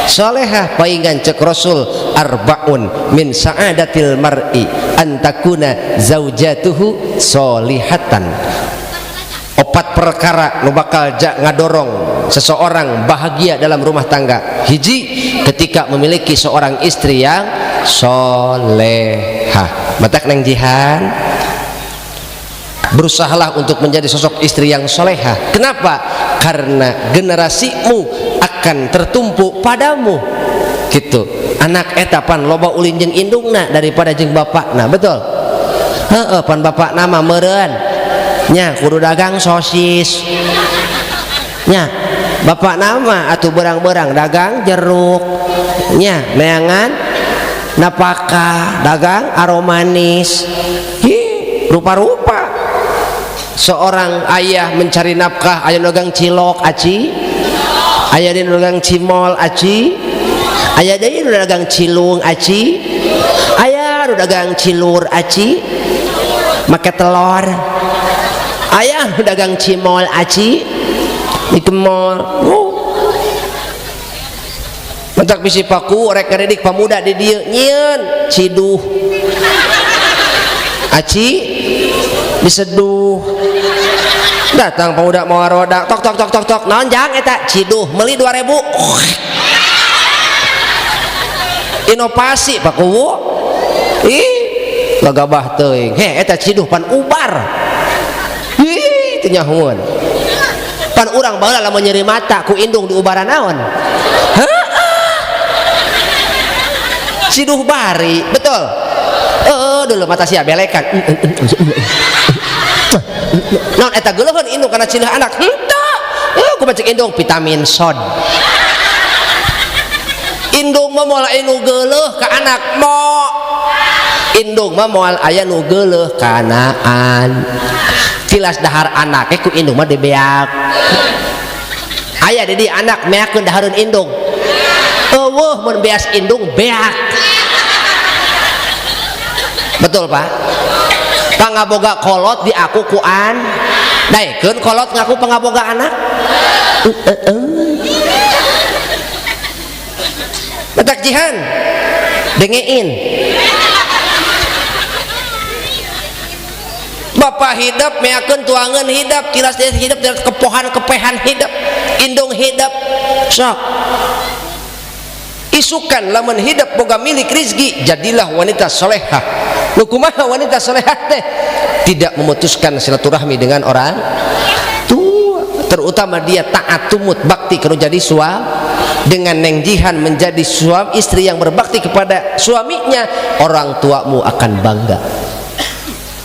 solehah. Paingan cek Rasul, arbaun min sa'adatil mar'i antakuna zaujatuhu solihatan. Opat perkara nu bakal ngadorong seseorang bahagia dalam rumah tangga. Hiji, ketika memiliki seorang istri yang solehah. Matak neng jihan, berusahalah untuk menjadi sosok istri yang solehah. Kenapa? Karena generasimu akan tertumpu padamu. Gitu. Anak eta pan loba ulin jeung indungna daripada jeung bapakna, betul? Heeh, pan bapakna mah meureun nya kudu dagang sosis. Nya, bapakna mah atuh berang-berang dagang jeruk. Nya, neangan napakah dagang aromanis. Hi, rupa-rupa. Seorang ayah mencari nafkah, aya dagang cilok aci, aya dagang cimol aci, aya deui nu dagang cilung aci, aya nu dagang cilur aci, make telur, aya nu dagang cimol aci, di mall. Mentak bisi paku rek ngadidik pamuda di dieu nyieun ciduh aci diseduh. Datang pemuda mau roda tok tok tok tok tok, naon jang eta ciduh meuli 2000. Inovasi Pak Kuwu. Ih gagabah teuing. Heh eta ciduh pan ubar. Ih teu nyahoeun. Pan urang baheula lamun nyeri mata ku indung diubaran naon? Heeh. Ciduh bari, betul. Heeh dulu mata sia belekan. Non eta geuleuheun indung kana ciduh anak. Henteu. Heuh ku bacek indung vitamin sod. Indung mah moal aya nu geuleuh ka anak mo. Indung mah moal aya nu geuleuh kanaan. Tilas dahar anak ku indung mah dibeak. Aya di anak meakeun dahareun indung. Eueuh mun beas indung beak. Betul Pak? Pangaboga kolot diaku ku an. Daekeun kolot ngaku pangaboga anak. Betak jihan dengein. Bapak hidap meakeun tuangeun hidap kilas dia hidap dari kepohan kepehan hidap indung hidap sok isukan lamun hidap boga milik rizki jadilah wanita solehah. Nu kumaha wanita solehah teh tidak memutuskan silaturahmi dengan orang tua, terutama dia taat tumut bakti kalau jadi suami. Dengan neng jihan menjadi suami istri yang berbakti kepada suaminya, orang tuamu akan bangga.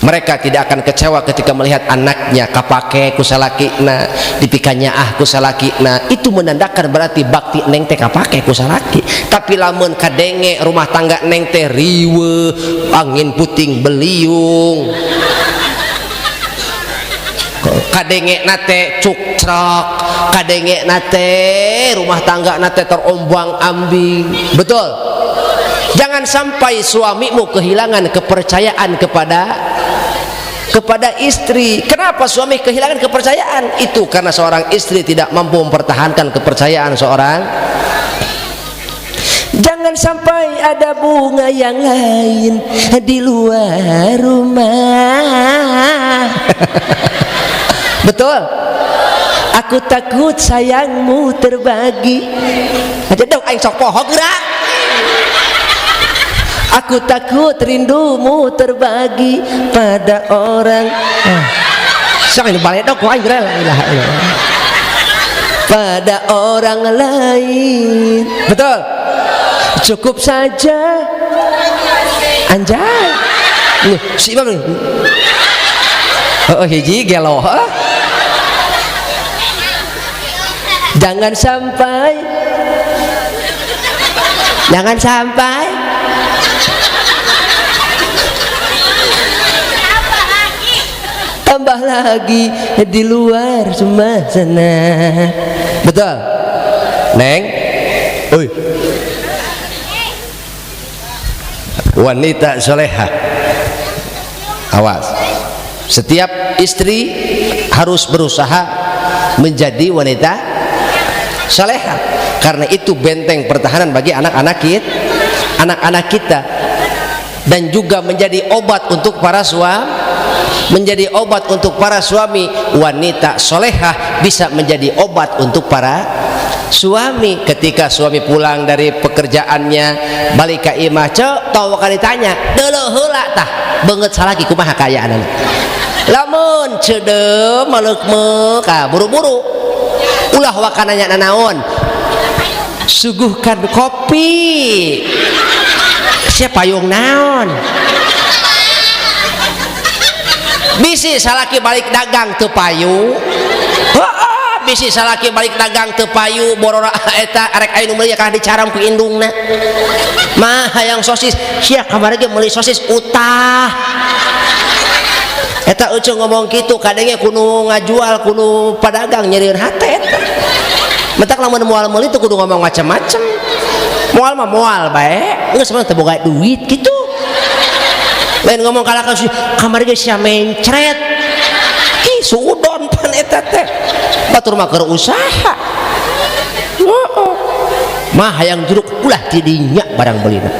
Mereka tidak akan kecewa ketika melihat anaknya kapake ku salakina, dipikanya ah ku salakina. Itu menandakan berarti bakti neng teh kapake ku salaki. Tapi lamun kadenge rumah tangga neng teh riweuh, angin puting beliung, kadenge nate cukcrok, kadenge nate rumah tangga nate terombang ambing. Betul? Jangan sampai suamimu kehilangan kepercayaan kepada istri. Kenapa suami kehilangan kepercayaan? Itu karena seorang istri tidak mampu mempertahankan kepercayaan seorang. Jangan sampai ada bunga yang lain di luar rumah. Betul? Aku takut sayangmu terbagi. Aja dong aing sok poho geura. Aku takut rindumu terbagi pada orang. Sok ini balik dong aing geura la ilaha illallah. Pada orang lain. Betul? Cukup saja. Anjay. Loh, si Imam nih. Oh, hiji gelo. Jangan sampai, jangan sampai tambah lagi di luar rumah sana. Betul? Neng? Oi. Wanita soleha. Awas. Setiap istri harus berusaha menjadi wanita soleha, karena itu benteng pertahanan bagi anak-anak kita, anak-anak kita, dan juga menjadi obat untuk para suami, menjadi obat untuk para suami. Wanita solehah bisa menjadi obat untuk para suami. Ketika suami pulang dari pekerjaannya balik ke imah, cek tahu kali ditanya deuleu heula tah beungeut salaki kumaha kaayaanana. Lamun ceudeum maleuk-meuk buru-buru ulah waka nanya nanaon, suguhkan kopi sia payung naon. Bisi salaki balik dagang teu payu, bisi salaki balik dagang teu payu borora eta arek aya nu meuli kalah dicaram ku indungna. Mah hayang sosis sia kamari ge meuli sosis utah. Eta euceung ngomong kitu kadenge kudu ngajual kudu padagang nyerieun hate eta. Mentak lamun moal meuli teu kudu ngomong macam-macam. Moal mah moal bae, geus mah teu boga duit kitu. Lain ngomong kalah ka kamari ge sia mencret. Ih suudon pan eta teh. Batur mah keur usaha. Heeh. Mah hayang jeruk ulah tidinya barang beulina.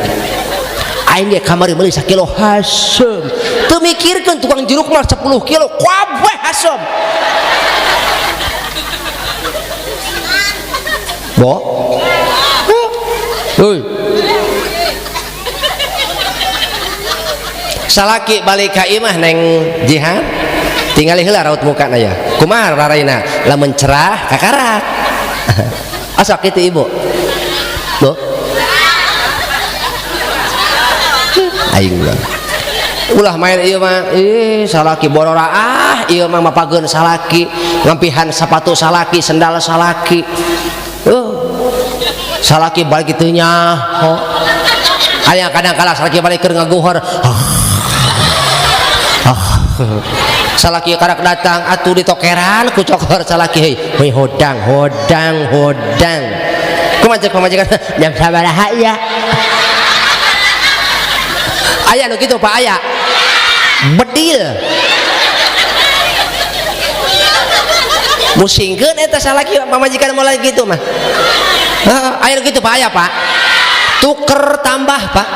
Aing ge kamari meuli sakilo haseum. Teu mikirkeun tukang jeruk mah 10 kilo kabeh haseum. Bo. Heuy. Salaki balik ka imah neng jihan tingali heula raut mukana ya. Kumaha raraina? Lamun cerah kakarak. Asa kitu ibu? Bo. Aing mah ulah main ieu mah, ih salaki borora ah ieu mah mapageun salaki, ngampihan sapatu salaki, sendal salaki. Salaki balik kitu nyaho. Aya kadang kala salaki balik keur ngaguhor. Salaki karak datang atuh ditokeran ku cokor salaki, hei hoi hodang hodang hodang. Kumaha cek pamajikan? Jam sabaraha ya? Aya nu kitu Pak, aya. Bedil. Musingkeun eta salaki pamajikan mulai gitu mah. Heeh, aya nu kitu Pak, aya Pak. Tuker tambah Pak.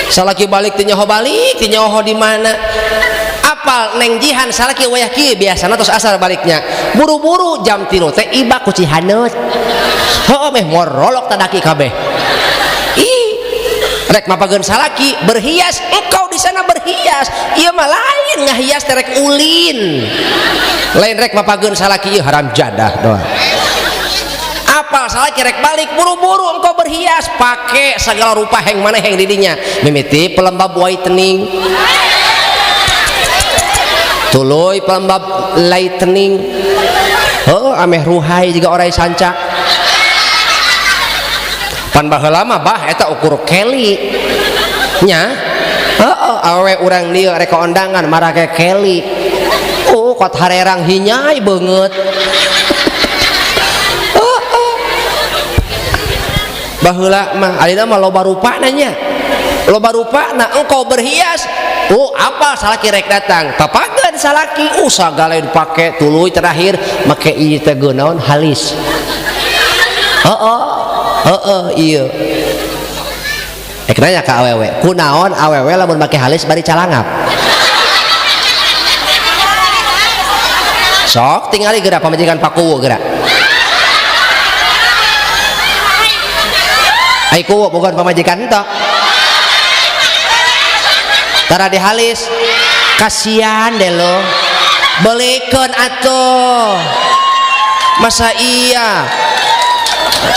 Salaki balik teu nyaho balik, teu nyaho di mana. Apal Neng Jihan salaki wayah kieu biasana tos asar baliknya. Buru-buru jam 3 teh ibak ku Cihaneut. Heuh meh morolok tadaki kabeh. Ih, rek mapageun salaki berhias, engkau di sana berhias. Ieu mah lain ngahias teh rek ulin. Lain rek mapageun salaki ieu haram jadah doang. Apal salaki rek balik buru-buru engkau berhias pake segala rupa heng maneh heng didinya. Mimiti pelembab whitening. Tuluy pelembab lightening. Heuh ameh ruhai jiga orai sanca. Pan baheula mah bah eta ukur Kelly. Nya? Heeh, awewe urang dieu rek kondangan marake Kelly. Oh, kot harerang hinyai beungeut. Heeh. Baheula mah ayeuna mah loba rupana nya. Loba rupana engkau berhias. Oh, apa salaki rek datang? Papageun salaki, sagala dipake tuluy terakhir make ieu teh geunaon halis. Heeh. Heeh, ieu. Rek nanya ka awewe, kunaon awewe lamun make halis bari calangap? Sok tingali geura pamajikan Pakuwu geura. Ai kuwu bukan pamajikan tok. Tara dihalis, kasihan deh lo. Belikeun atuh. Masa iya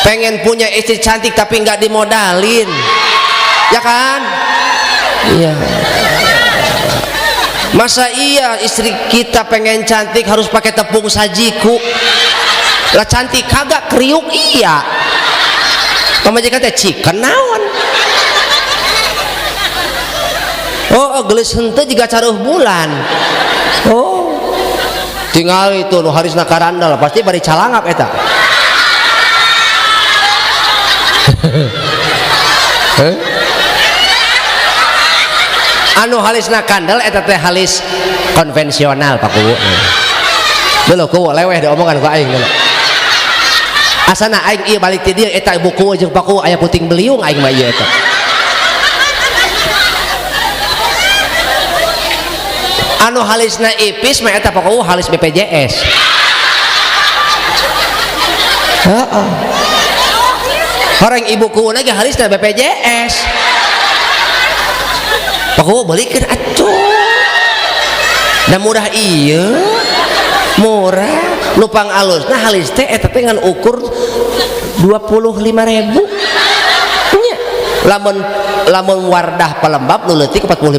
pengen punya istri cantik tapi nggak dimodalin, ya kan? Iya. Masa iya istri kita pengen cantik harus pakai tepung sajiku? Lah cantik kagak kriuk iya. Pamajikan teh chicken naon? Oh, gelis henteu jiga caruh bulan. Oh, tinggal itu nu harisna karandal pasti bari calangap eta. Heh? Anu halisna kandel eta teh halis konvensional Pak Kuwu. Dulu Kuwu leweh diomongan ku aing dulu. Asana aing ieu balik ti dieu eta ibu Kuwu jeung Pak Kuwu aya puting beliung aing mah ieu eta. Anu halisna ipis mah eta Pak Kuwu halis BPJS. Heeh. Orang ibu Kuwu lagi halisna BPJS. Pak Kuwu belikeun atuh. Da murah ieu. Murah, lupang alusna halis teh eta teh ngan ukur 25.000. Nya. Lamun lamun wardah pelembab nu leutik 45.000.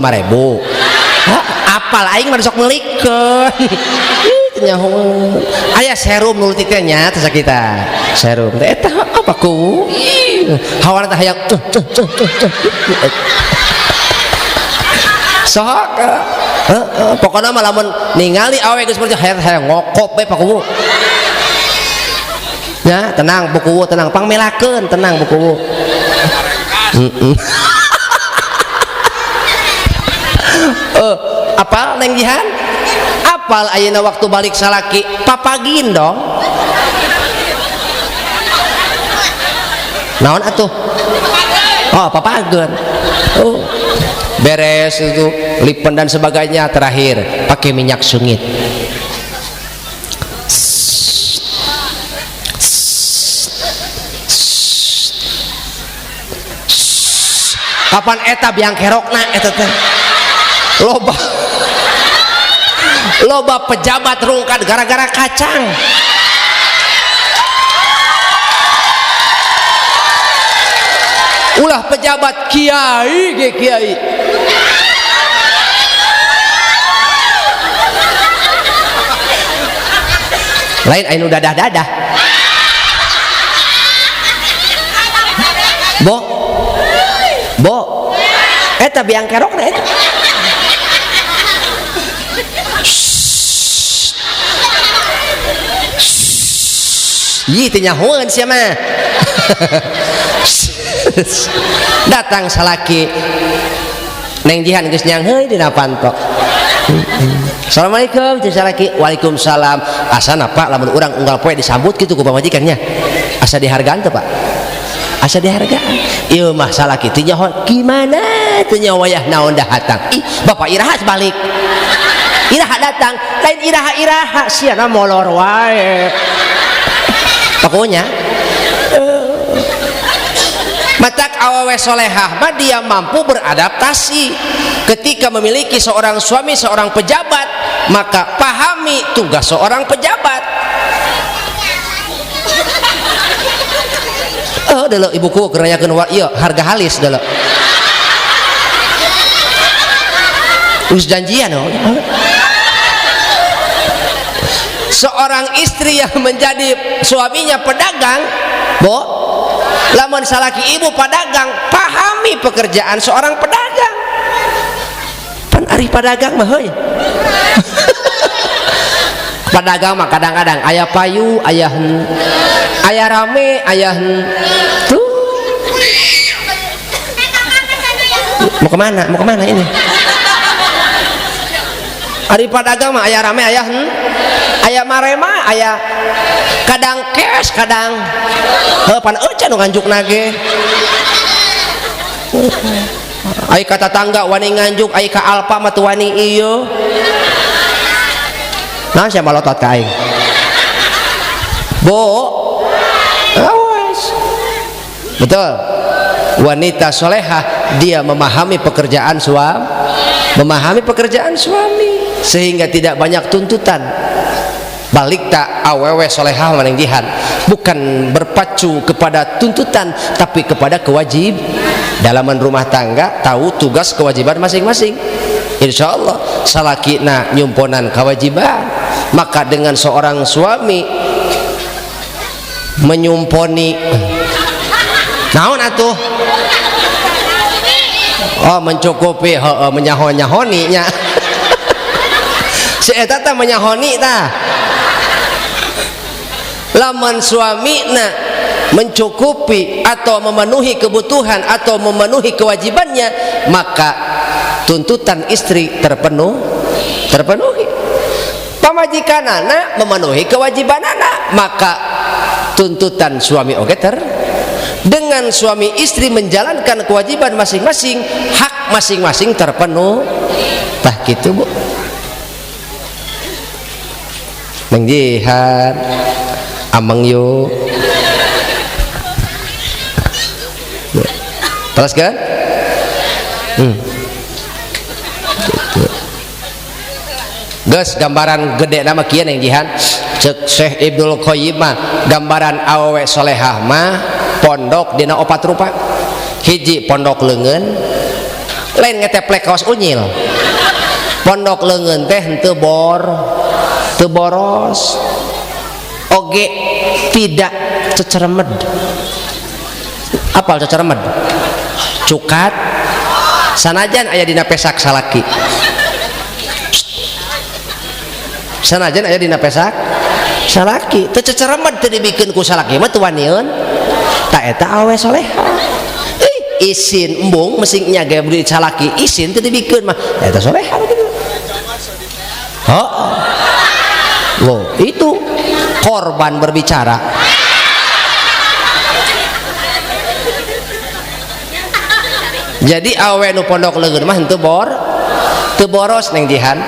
Hah, apal aing mah sok meulikeun. Ih, nyaho. Aya serum nu leutik teh nya teh sakita. Serum teh eta apa ku? Ih, hawana teh hayang. Sok heeh, pokona mah lamun ningali awe geus seperti hayang hayang ngokop we Pak Kuwu. Ya, tenang Bu Kuwu, tenang, pangmelakeun, tenang Bu Kuwu. Heeh. Apal Neng Jihan? Apal ayeuna waktu balik salaki papagin dong. Naon atuh? Oh, papageun. Oh. Beres itu lipen dan sebagainya, terakhir pakai minyak sungit. Kapan eta biang kerokna eta teh? Loba loba pejabat rungkad gara-gara kacang. Ulah pejabat kiai ge kiai. Lain anu dadah-dadah. Bo. Bo. Eta biang kerokna eta. Ih, teu nyahoeun sia mah. Datang salaki. Neng Jihan geus nyangheuy dina panto. Assalamualaikum cek salaki. Waalaikumsalam. Asana Pak lamun urang unggal poe disambut kitu ku pamajikannya. Asa dihargaan teu Pak? Asa dihargaan. Ieu mah salaki teu nyaho gimana teu nyaho wayah naon datang. Ih, bapak iraha balik. Iraha datang, lain iraha-iraha siana molor wae. Pokoknya matak awewe solehah mah dia mampu beradaptasi. Ketika memiliki seorang suami seorang pejabat, maka pahami tugas seorang pejabat. Oh, dulu ibuku keranyakeun wa ieu harga halis dulu. Geus janjian oh. Seorang istri yang menjadi suaminya pedagang, bo, lamun salaki ibu pedagang, pahami pekerjaan seorang pedagang. Pan ari pedagang mah heuy. Pedagang mah kadang-kadang aya payu, aya aya rame, aya tuh. Mau kemana? Mau kemana ini? Ari pedagang mah aya rame, aya aya marema, aya kadang cash, kadang heuh pan euceu nu nganjuk nage. Ai ka tatangga wani nganjuk, ai ka Alfa mah teu wani ieu. Naon sia malotot ka aing? Bo, awas. Betul. Wanita solehah dia memahami pekerjaan suami, memahami pekerjaan suami sehingga tidak banyak tuntutan. Balik tak awewe solehah maneng jihan, bukan berpacu kepada tuntutan tapi kepada kewajib. Dalaman rumah tangga tahu tugas kewajiban masing-masing. Insya Allah salakina nyumponan kewajiban, maka dengan seorang suami menyumponi naon atuh, oh mencukupi, heeh, menyahon-nyahoni nya. Si eta teh menyahoni tah. Lamun suamina mencukupi atau memenuhi kebutuhan atau memenuhi kewajibannya, maka tuntutan istri terpenuhi. Pamajikanana memenuhi kewajibanana, maka tuntutan suami oge ter. Dengan suami istri menjalankan kewajiban masing-masing, hak masing-masing terpenuh. Tah kitu Bu. Neng Jihan, ameng yuk. Terus kan? Gitu. Geus gambaran gede nama kieu Neng Jihan. Cek Syekh Ibnul Qayyim mah gambaran awewe solehah mah pondok dina opat rupa. Hiji pondok leungeun, lain ngeteplek kaos unyil. Pondok leungeun teh henteu bor, teu boros, oge tidak ceceremed. Apal ceceremed? Cukat sanajan aya dina pesak salaki, sanajan aya dina pesak salaki teu ceceremed, teu dibikeun ku salaki mah teu wanieun. Ta eta awe soleha. Isin embung mesing nya ge beli salaki isin teu dibikeun mah eta soleha gitu. Heeh. Loh, itu korban berbicara. Jadi awe nu pondok leungeun mah henteu bor, teu boros Neng Jihan.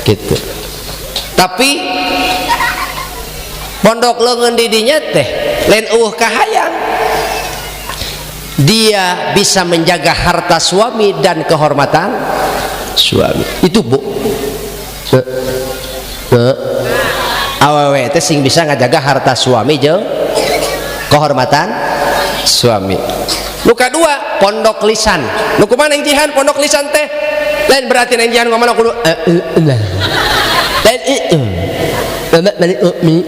Gitu. Tapi pondok leungeun di dinya teh lain eueuh kahayang. Dia bisa menjaga harta suami dan kehormatan suami. Itu Bu. Awewe teh sing bisa ngajaga harta suami jeung kehormatan suami. Nu kadua pondok lisan. Nu kumaha Neng Jihan pondok lisan teh? Lain berarti Neng Jihan ngomong kudu lain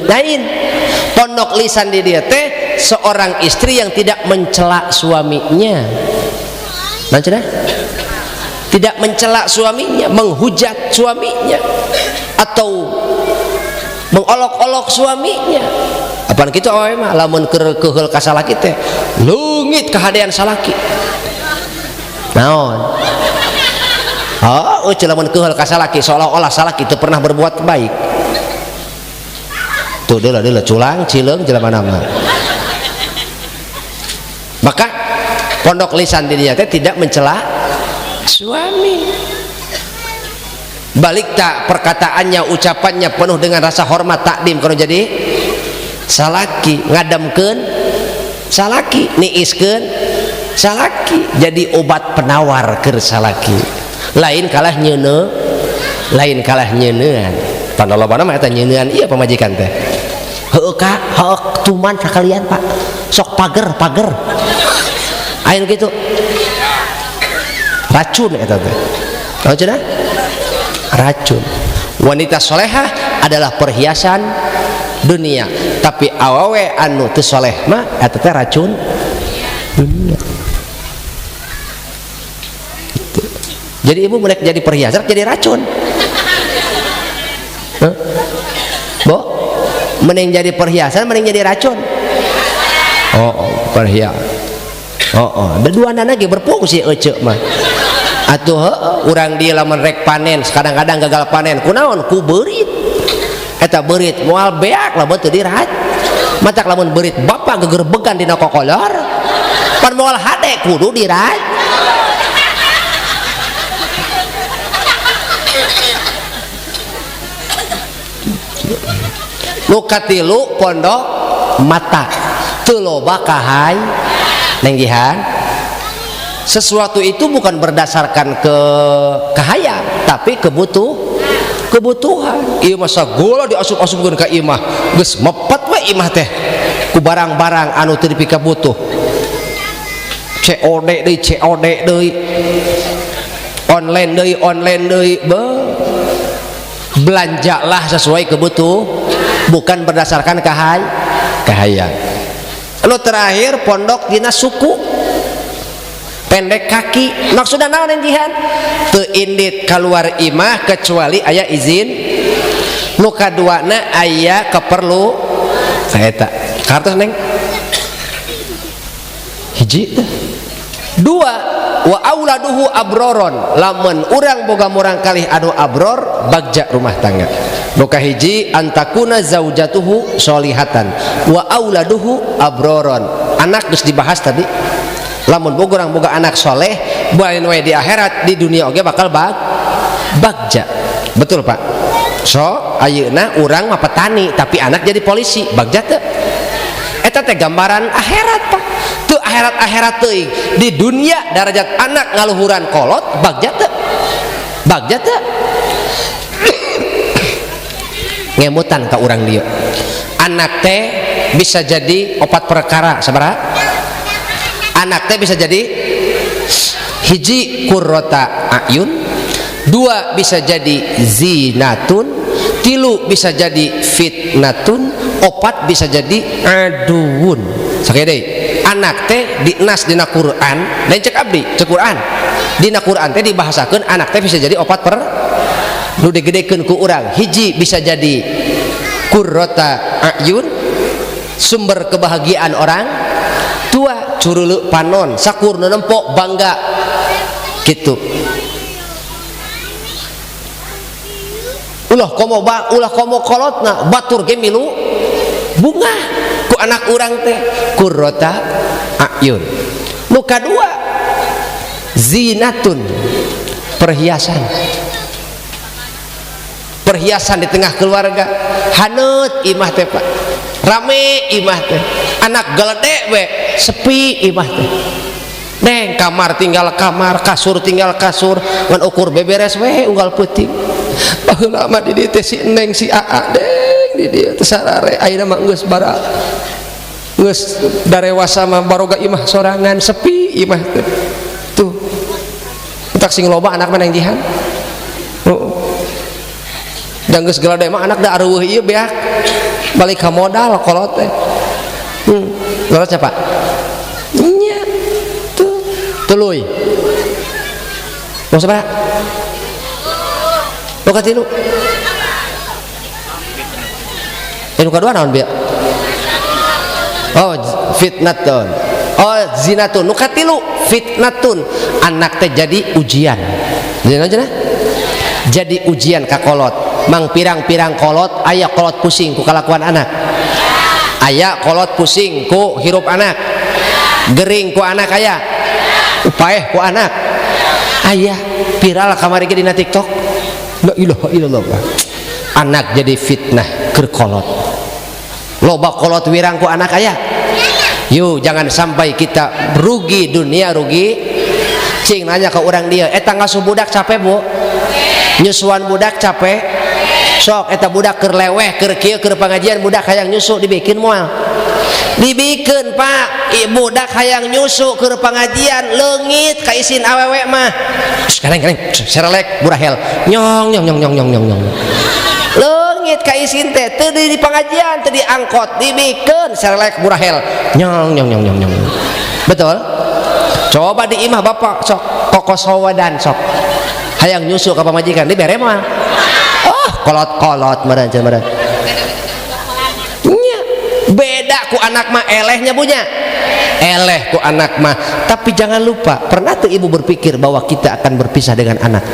lain. Pondok lisan di dia teh seorang istri yang tidak mencela suaminya. Nah, cenah? Tidak mencela suaminya, menghujat suaminya, atau Mengolok-olok suaminya. Apaan kitu awewe mah lamun keur keuheul ka salaki teh leungit kahadean salaki. Naon? Oh, eueuh lamun keuheul ka salaki seolah-olah salaki teu pernah berbuat baik. Tuh deula deula culang cileung jelema mah. Maka pondok lisan dirinya teh tidak mencela suami. Balik tak perkataannya, ucapannya penuh dengan rasa hormat takdim kalau jadi salaki, ngademkeun salaki, niiskeun salaki, jadi obat penawar keur salaki. Lain kalah nyeuneu, lain kalah nyeuneuan. Pan lolobana mah eta nyeuneuan ieu pamajikan teh. Heueuh ka, heueuh tuman sakalian Pak. Sok pager, pager. Aya nu kitu. Racun eta teh. Tahu cenah? Racun. Wanita solehah adalah perhiasan dunia, tapi awewe anu teu soleh mah eta teh racun dunia. Gitu. Jadi ibu mulai jadi perhiasan jadi racun. Huh? Bo, mending jadi perhiasan mending jadi racun. Oh, oh perhiasan. Oh, oh. Dua lagi berfungsi ece mah. Atuh heueuh urang dieu lamun rek panen kadang-kadang gagal panen kunaon ku beurit. Eta beurit moal beak lamun teu dirat. Matak lamun beurit bapak gegerbegan dina kokolor pan moal hade kudu dirat. Nu katilu pondok mata teu loba kahay nenggihan. Sesuatu itu bukan berdasarkan ke kahayang tapi kebutuhan. Ieu mah sagala diasup-asupkeun ka imah geus mepet we imah teh ku barang-barang anu teu dipikabutuh. COD deui, COD deui, online deui, online deui. Belanjalah sesuai kebutuh, bukan berdasarkan kahayang. Lalu terakhir pondok dina suku pendek kaki. Maksudna naon jihan? Teu indit keluar imah kecuali aya izin. Nu kaduana aya keperlu saeta. Kartos neng hiji dua wa auladuhu abroron. Lamun urang boga murang kalih anu abror bagja rumah tangga. Nu kahiji antakuna zaujatuhu solihatan wa auladuhu abroron. Anak geus dibahas tadi. Lamun boga urang boga anak soleh bae we di akhirat di dunia oge bakal bagja. Betul Pak? So ayeuna urang mah petani tapi anak jadi polisi, bagja teu? Eta teh gambaran akhirat Pak. Teu akhirat-akhirat teuing di dunia darajat anak ngaluhuran kolot bagja teu? Bagja teu? Ngemutan ka urang dieu. Anak teh bisa jadi opat perkara sabaraha? Anak teh bisa jadi hiji qurrata ayun, dua bisa jadi zinatun, tilu bisa jadi fitnatun, opat bisa jadi aduun. Sakali deui, anak teh dinas dina Quran, lain cek abdi, cek Quran. Dina Quran teh dibahasakeun anak teh bisa jadi opat per nu digedekeun ku urang. Hiji bisa jadi qurrata ayun, sumber kebahagiaan orang tua, curuluk panon, sakur nu nempok bangga gitu. Ulah komo ba, ulah komo kolotna, batur ge milu bunga ku anak urang teh qurrata ayun. Nu kadua zinatun, perhiasan. Perhiasan di tengah keluarga, haneut imah teh Pak, rame imah teh, anak geledek we sepi imah teh. Neng kamar tinggal kamar, kasur tinggal kasur, ngan ukur beberes we unggal peuting. Baheula mah di dieu teh si Neng si Aa deng di dieu teh sarare, ayeuna mah geus bara geus darewasa mah baroga imah sorangan sepi imah teh. Tuh. Entak sing loba anak mah neng jihan. Heeh. Dan geus geledek mah anak da areueuh ieu beak. Balik ka modal kolot teh. Kolot siapa? Nya. Tuh. Tuluy. Mau sabaraha? Mau katilu? Nu kadua naon bieu? Oh, fitnatun. Oh, zinatun. Nu katilu fitnatun. Anak teh jadi ujian. Jadi naon cenah? Jadi ujian ka kolot. Mang pirang-pirang kolot aya kolot pusing ku kalakuan anak. Aya kolot pusing ku hirup anak. Gering ku anak aya. Paeh ku anak. Aya viral kamari ge dina TikTok. La ilaha illallah. Anak jadi fitnah keur kolot. Loba kolot wirang ku anak aya. Yuk, jangan sampai kita rugi dunia rugi. Cing nanya ke orang dia, eta ngasuh budak capek bu? Nyusuan budak capek? Sok eta budak keur leweh, keur kieu, keur pengajian budak hayang nyusu dibikin moal? Dibikin pak, budak hayang nyusu keur pengajian leungit ka isin awewe mah. Sekarang kareng serelek burahel nyong nyong nyong nyong nyong nyong nyong. Leungit ka isin teh teu di pengajian, teu diangkot, dibikeun serelek burahel nyong nyong nyong nyong nyong. Betul? Coba di imah bapak sok kokosowadan sok hayang nyusu ka pamajikan dibere moal? Oh, kolot-kolot meureun cenah meureun. Nya, beda ku anak mah elehnya punya. Eleh ku anak mah. Tapi jangan lupa, pernah tuh ibu berpikir bahwa kita akan berpisah dengan anak?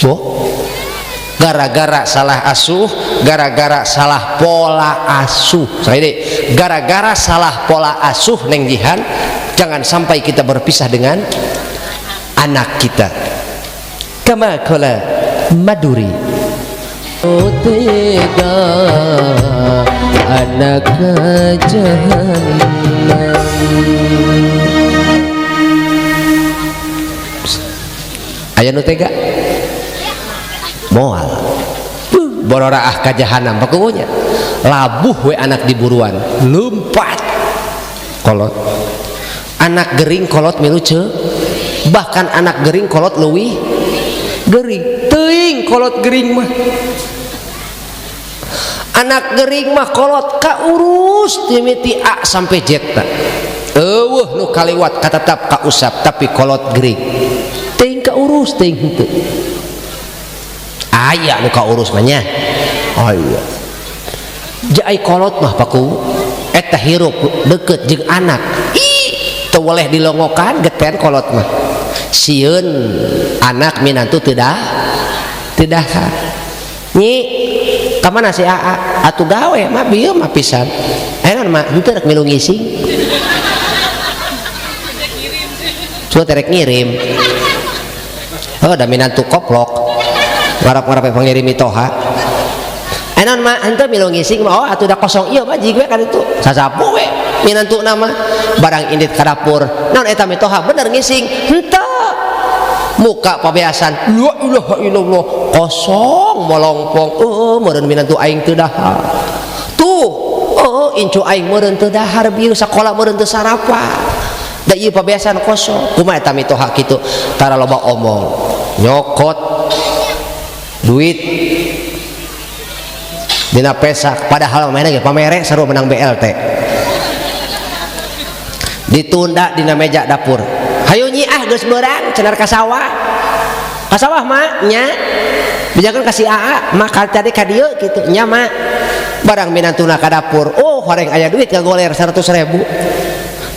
Bu, gara-gara salah asuh, gara-gara salah pola asuh. Saya deh, gara-gara salah pola asuh Neng Jihan, jangan sampai kita berpisah dengan anak kita. Kama qala Maduri. Tega anak jahanam. Aya nu tega? Moal. Bororaah ka jahanam pakunya. Labuh we anak diburuan, lompat. Kolot. Anak gering kolot milu ce. Bahkan anak gering kolot leuwih gering. Teuing kolot gering mah. Anak gering mah kolot kaurus timiti A sampai Z ta. Eueuh nu kaliwat katetap kausap tapi kolot gering. Teuing kaurus teuing henteu. Aya nu kaurus mah nya. Aya. Jai kolot mah paku eta hirup deket jeung anak. Ih, teu weleh dilongokan geten kolot mah. Sieun anak minantu teu dahar. Nyi, ka mana si AA? Atuh gawe mah bieu mah pisan. Ayeuna mah henteu rek milu ngising. Cuma terek ngirim. Oh, da minantu koplok. Ngarap-ngarap pangirimi toha. Ayeuna mah henteu milu ngising mah, oh atuh da kosong ieu mah jig we kan itu. Sasapu we minantu nama barang indit ka dapur. Naon eta mitoha bener ngising? Henteu. Muka pabeasan la ilaha illallah kosong molongpong. Oh, meureun minantu aing teu dahar. Tuh, oh incu aing meureun teu dahar bieu sakola meureun teu sarapan. Da ieu pabeasan kosong. Kumaha eta mitoha kitu? Tara loba omong. Nyokot duit dina pesak padahal mainna ge pamere sarua menang BLT. Ditunda dina meja dapur. Hayu nyi ah geus beurang cenah ka sawah. Ka sawah mah nya. Bejakeun ka si AA mah ka tadi ka dieu kitu nya mah. Barang minantuna ka dapur. Oh, horeng aya duit ngagoler 100.000.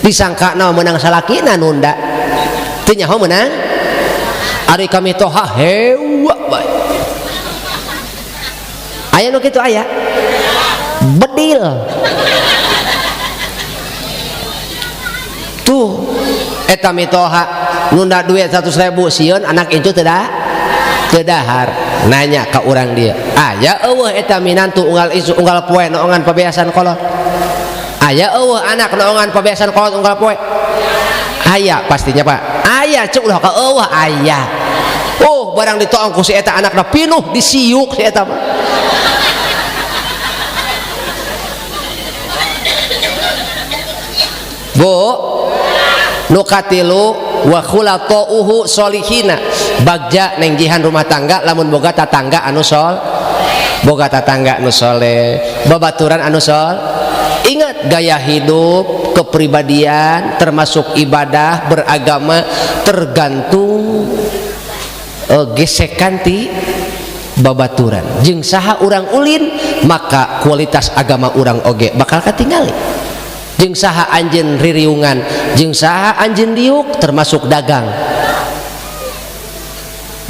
Disangkana menang salakina nunda. Teu nyaho menang. Ari kami toha hewa bae. Aya nu kitu aya. Bedil. Tuh eta mitoha nunda duit 100.000 sieun anak incu teu dahar. Nanya ka urang dia. Aya eueuh eta minantu unggal isu unggal poe noongan pabeasan kolot. Aya eueuh anak noongan pabeasan kolot unggal poe. Aya pastinya Pak. Aya cuk ulah ka eueuh aya. Oh, barang ditoong ku si eta anakna pinuh disiuk si eta mah. Bu, nu katilu wa khulatauhu solihina. Bagja neng jihan rumah tangga lamun boga tatangga anu sol, boga tatangga anu soleh, babaturan anu sol. Ingat gaya hidup, kepribadian, termasuk ibadah, beragama tergantung gesekan ti Babaturan jeung saha urang ulin maka kualitas agama urang oge bakal katingali. Jeung saha anjeun ririungan, jeung saha anjeun diuk termasuk dagang.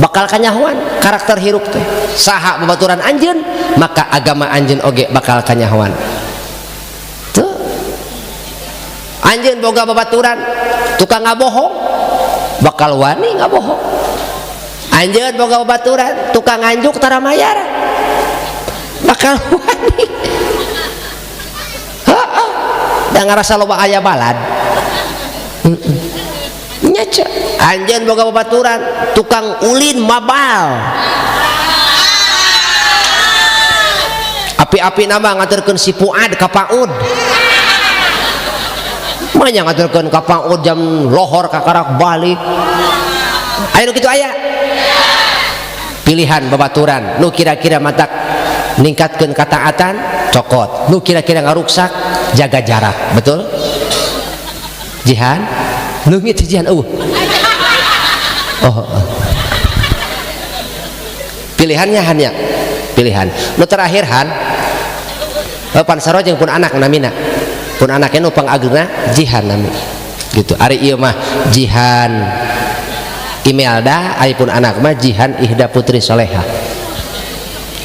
Bakal kanyahoan karakter hirup teh. Saha babaturan anjeun maka agama anjeun oge bakal kanyahoan. Tuh. Anjeun boga babaturan tukang ngabohong bakal wani ngabohong. Anjeun boga babaturan tukang nganjuk tara mayar bakal wani. Heeh. Da ngarasa loba aya balad. Nya ce. Anjeun boga babaturan tukang ulin mabal. Api-api nama ngaturkeun si Fuad ka Paud. Manya ngaturkeun ka Paud jam lohor kakarak balik. Aya nu kitu aya. Pilihan babaturan nu kira-kira matak ningkatkeun kataatan cokot, nu kira-kira ngaruksak jaga jarak. Betul? Jihan leungit si Jihan eueuh. Oh, oh. Pilihannya hanya pilihan. Nu terakhir han pan sarua jeung pun anak namina. Pun anaknya nu pangageungna Jihan nami. Gitu. Ari ieu mah Jihan Imelda, ari pun anak mah Jihan Ihda Putri Soleha.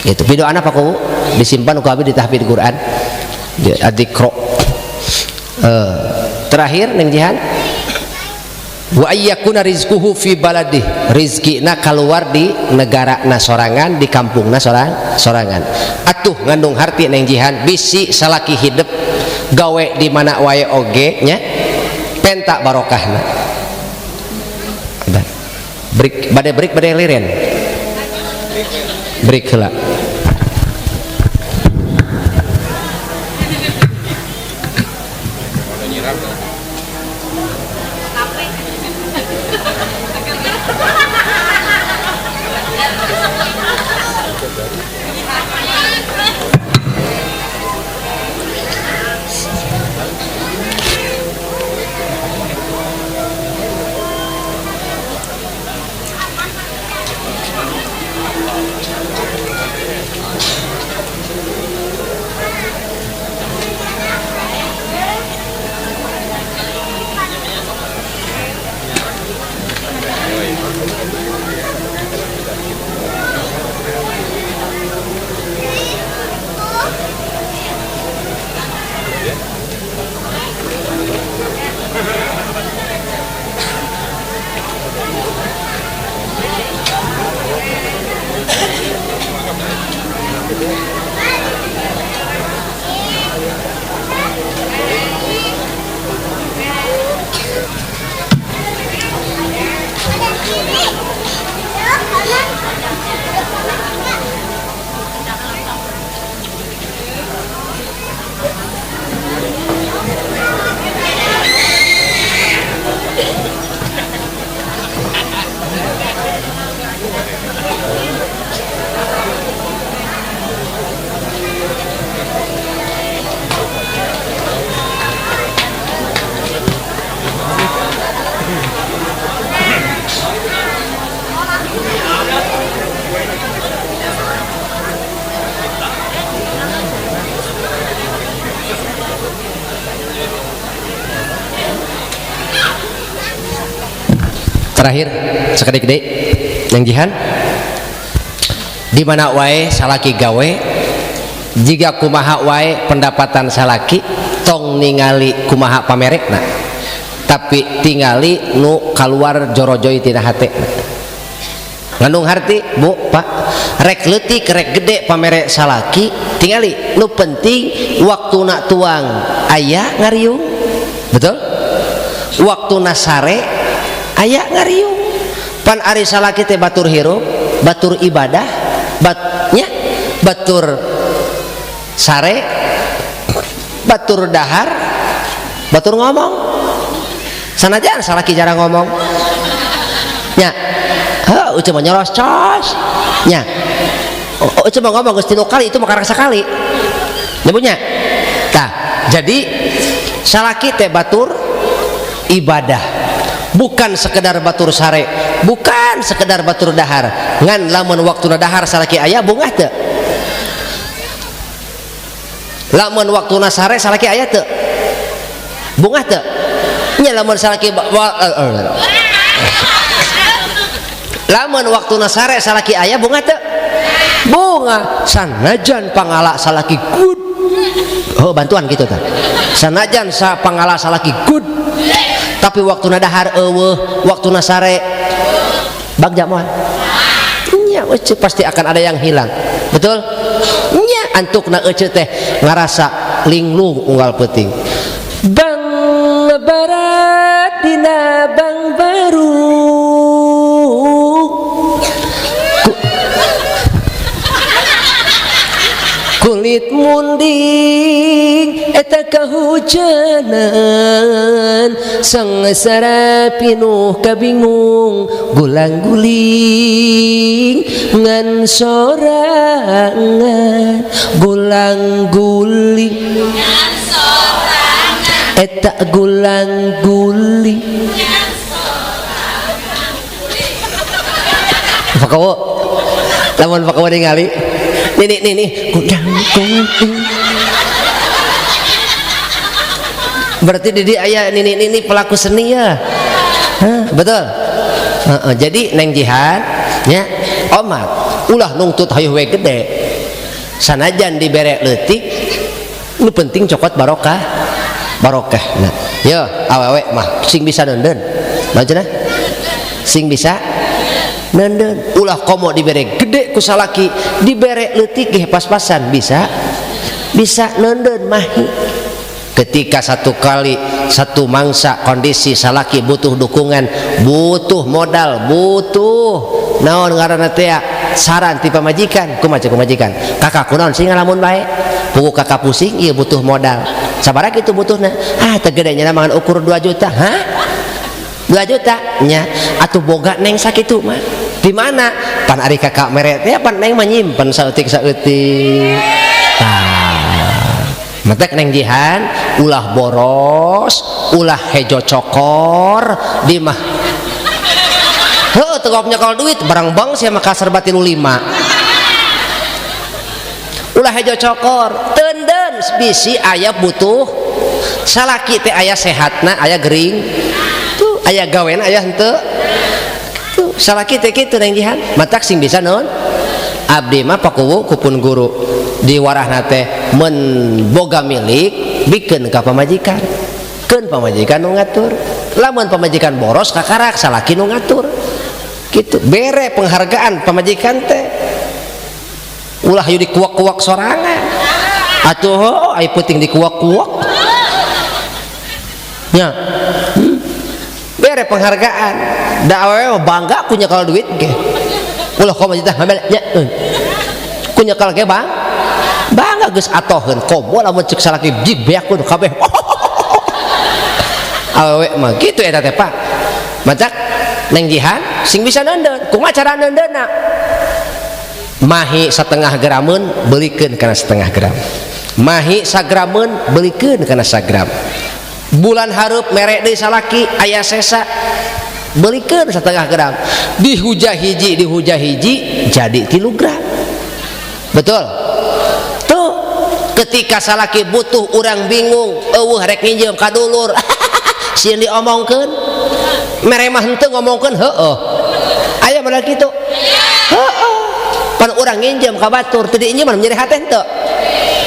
Gitu. Video anak Pak Kuwu disimpan ku abi di tahfidz Quran. Di Adikro. Terakhir ning Jihan wa ayyakuna rizquhu fi baladih, rizkina keluar di negara na sorangan, di kampungna sorangan. Atuh ngandung harti neng Jihan bisi salaki hidup gawe di mana wae oge nya penta barokahna. Break, bade break bade liren. Break heula. Terakhir sekedik deui yang Jihan di mana wae salaki gawe jika kumaha wae pendapatan salaki tong ningali kumaha pamerekna tapi tingali nu kaluar jorojoi tina hate. Ngandung harti bu pak rek leutik rek gede pamerek salaki tingali nu penting waktuna tuang aya ngariung, betul? Waktuna sare aya ngariung. Pan ari salaki teh batur hirup, batur ibadah, batnya batur sare, batur dahar, batur ngomong. Sanajan salaki jarang ngomong. Nya, heuh uceu mah nyoros cos. Nya. Uceu mah ngomong geus 3 kali itu mah karang sakali. Nyebutnya. Tah, jadi salaki teh batur ibadah. Bukan sekedar batur sare, bukan sekedar batur dahar. Ngan lamun waktuna dahar salaki aya bungah teu? Lamun waktuna sare salaki aya teu? Bungah teu? Nya lamun salaki lamun waktuna sare salaki aya bungah teu? Bunga. Sanajan pangala salaki good. Oh, bantuan gitu tah. Sanajan sa pangala salaki good, tapi waktuna dahar eueuh, waktuna sare bagja moal. Nya ece pasti akan ada yang hilang. Betul? Nya antukna ece teh ngarasa linglung unggal peuting. Bang barat dina bang baru. Kulit munding eta kahujanan, sangsara pinuh kabingung, gulang guling ngan sorangan, gulang guling eta gulang guling. Pakawo lamun pakawo ningali nih nih nih gulang guling, berarti didi ayah nini nini pelaku seni ya. Hah, betul. Jadi Neng Jihan nya omat ulah nungtut hayu we gede, sanajan dibere leutik nu penting cokot barokah barokah. Nah yo awewe mah sing bisa neundeun maksudna sing bisa neundeun, ulah komo dibere gede ku salaki, dibere leutik ge pas-pasan bisa bisa neundeun mahi. Ketika satu kali satu mangsa kondisi salaki butuh dukungan, butuh modal, butuh naon ngaranna teh saran ti pamajikan, kumaha cek pamajikan, kakak kunaon sih ngalamun bae, pugu kakak pusing ieu butuh modal, sabaraha kitu butuhna, ah teu gede nya mangan ukur 2 juta, hah 2 juta nya atuh boga neng sakitu mah di mana pan ari kakak mere teh pan neng mah nyimpen saeutik-saeutik. Tah matak Neng Jihan ulah boros, ulah hejo cokor di mah heuh teu nyekel duit barang bang sia mah kasar batilu 5. Ulah hejo cokor, teunden bisi aya butuh salaki teh aya sehatna, aya gering tuh, aya gawena aya henteu tuh salaki teh kitu Neng Jihan. Matak sing bisa naon abdi mah pakuwu kupun guru di warahna teh mun boga milik bikeun ka pamajikan, keun pamajikan nu ngatur, lamun pamajikan boros kakarak salaki nu ngatur kitu, bere penghargaan pamajikan teh, ulah hayu dikuak-kuak sorangan atuh oh, ai peuting dikuak-kuak nya. Bere penghargaan da awewe bangga ku nyekel duit ge, ulah komo teh ngambil nya ku nyekel ge bang bangga geus atoheun komo lamun ceuk salaki jig beakun kabeh. Awewe mah kitu eta teh Pak. Matak Neng Jihan sing bisa neundeun, kumaha cara neundeunna? Mahi setengah grameun belikeun kana setengah gram, mahi sagrameun belikeun kana sagram, bulan hareup mere deui salaki aya sesa belikeun setengah gram, dihujah hiji dihujah hiji jadi 3 gram. Betul tuh. Ketika salaki butuh urang bingung eueuh rek nginjem ka dulur sieun diomongkeun, mere mah henteu ngomongkeun heueuh aya modal kitu heueuh, pan urang nginjem ka batur teu diinjem mah nyeri hate henteu,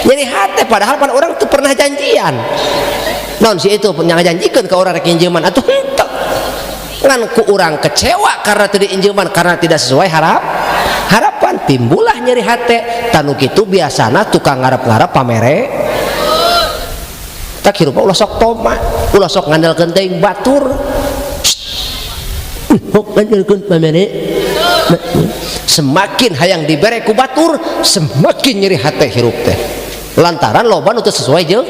nyeri hate padahal pan urang teu pernah janjian naon si itu ngajanjikeun ka urang rek nginjeman atuh henteu, ngan ku urang kecewa karena teu diinjeman karena tidak sesuai harapan, timbullah nyeri hate. Tanu kitu biasana tukang ngarep-ngarep pamere tak hirup ulah sok toma, ulah sok ngandalkeun teuing batur, ngandalkeun pamere. Semakin hayang dibere ku batur semakin nyeri hate hirup teh, lantaran loba nu teu sesuai jeung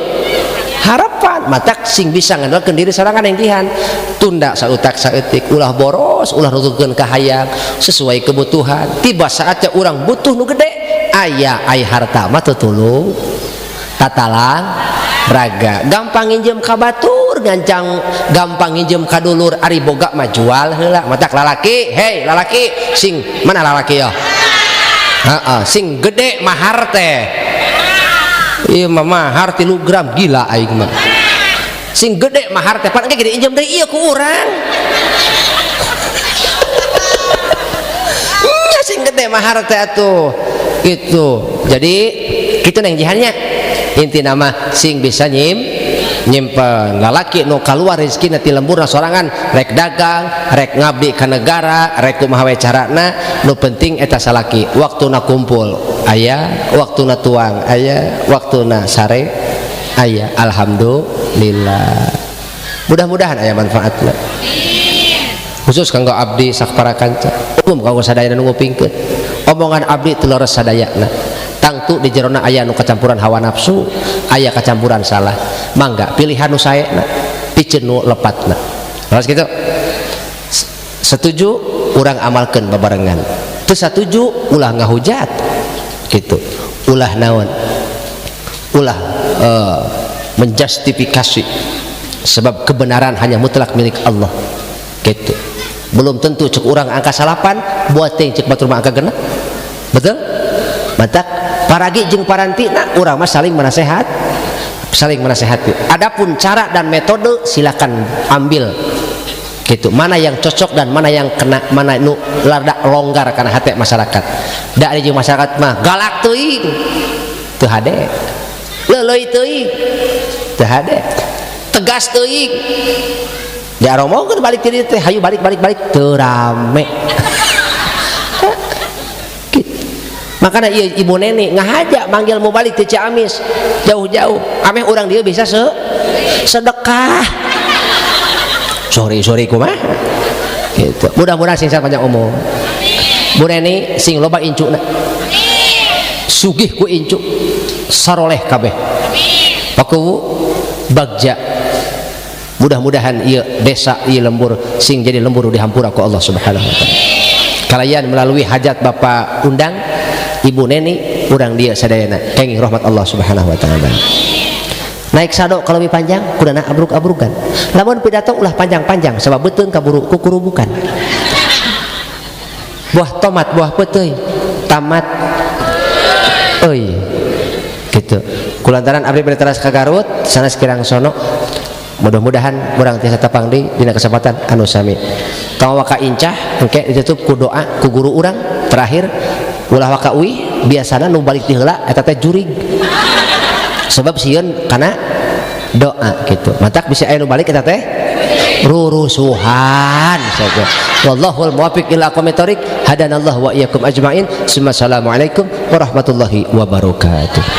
harapan. Matak sing bisa ngandalkeun diri sorangan Neng Jihan, tunda sautak saeutik, ulah boros, ulah nuturkeun ka hayang sesuai kebutuhan. Tiba saatnya urang butuh nu gede aya ai harta mah teu tulung Tatalang raga gampang nginjem ka batur ngancang gampang nginjem ka dulur ari boga mah jual heula matak lalaki hei lalaki sing mana lalaki ya heeh sing gede mahar teh ieu mah mahar 3 gram gila aing mah sing gede mahar teh pan engke gede injem deui ieu ku urang nya sing gede mahar teh atuh gitu jadi kitu neng jihannya inti nama sing bisa nyimpen lalaki nu kaluar rezekina ti lemburna sorangan rek dagang rek ngabdi ka negara rek kumaha we carana nu penting eta salaki waktuna kumpul aya waktuna tuang aya waktuna sare aya alhamdulillah mudah-mudahan aya manfaatna khusus kanggo abdi sakpara kanca umum kanggo sadayana nu ngupingkeun omongan abdi teu leres sadayana tangtu di jerona aya nu kacampuran hawa nafsu aya kacampuran salah mangga pilihan nu saena piceun nu lepatna terus gitu setuju urang amalkeun babarengan teu satuju ulah ngahujat gitu ulah naon ulah menjustifikasi sebab kebenaran hanya mutlak milik Allah gitu belum tentu cek urang angka 9 buat teh cek batur mah angka 6 betul matak paragi jeung parantina urang mah saling menasehat saling menasehati adapun cara dan metode silakan ambil gitu mana yang cocok dan mana yang kena mana nu rada longgar karena hati masyarakat da ari jeung masyarakat mah galak teuing teu hade leuleuy teuing teu hade tegas teuing diaromongkeun balik ti dieu teh hayu balik balik balik teu rame gitu. Makanya ieu ibu nenek ngahaja manggil mau balik ti Ciamis jauh-jauh ameh urang dieu bisa sedekah sorry sorry kumaha gitu mudah-mudahan sing panjang umur Bu Neni sing loba incuna sugih ku incu saroleh kabeh pakuwu bagja mudah-mudahan ieu desa ieu lembur sing jadi lembur dihampura ku Allah Subhanahu wa taala kalayan melalui hajat Bapak undang Ibu Neni urang dia sadayana kenging rahmat Allah Subhanahu wa taala naik sado kalau lebih panjang kudana abruk-abrukan lamun pidato ulah panjang-panjang sebab beuteung kaburu kukurubukan buah tomat buah peuteuy tamat euy gitu kulantaran abdi bade teras ka Garut sanes kirang sono mudah-mudahan urang tiasa tapang deui dina kesempatan anu sami tong waka incah engke ditutup ku doa ku guru urang terakhir ulah waka uih biasana nu balik ti heula eta teh jurig sebab sieun kana doa gitu matak bisa aya nu balik eta teh rurusuhan saja wallahul muwaffiq ila aqwamit thoriq hadanallahu wa iyyakum ajmain. Assalamualaikum warahmatullahi wabarakatuh.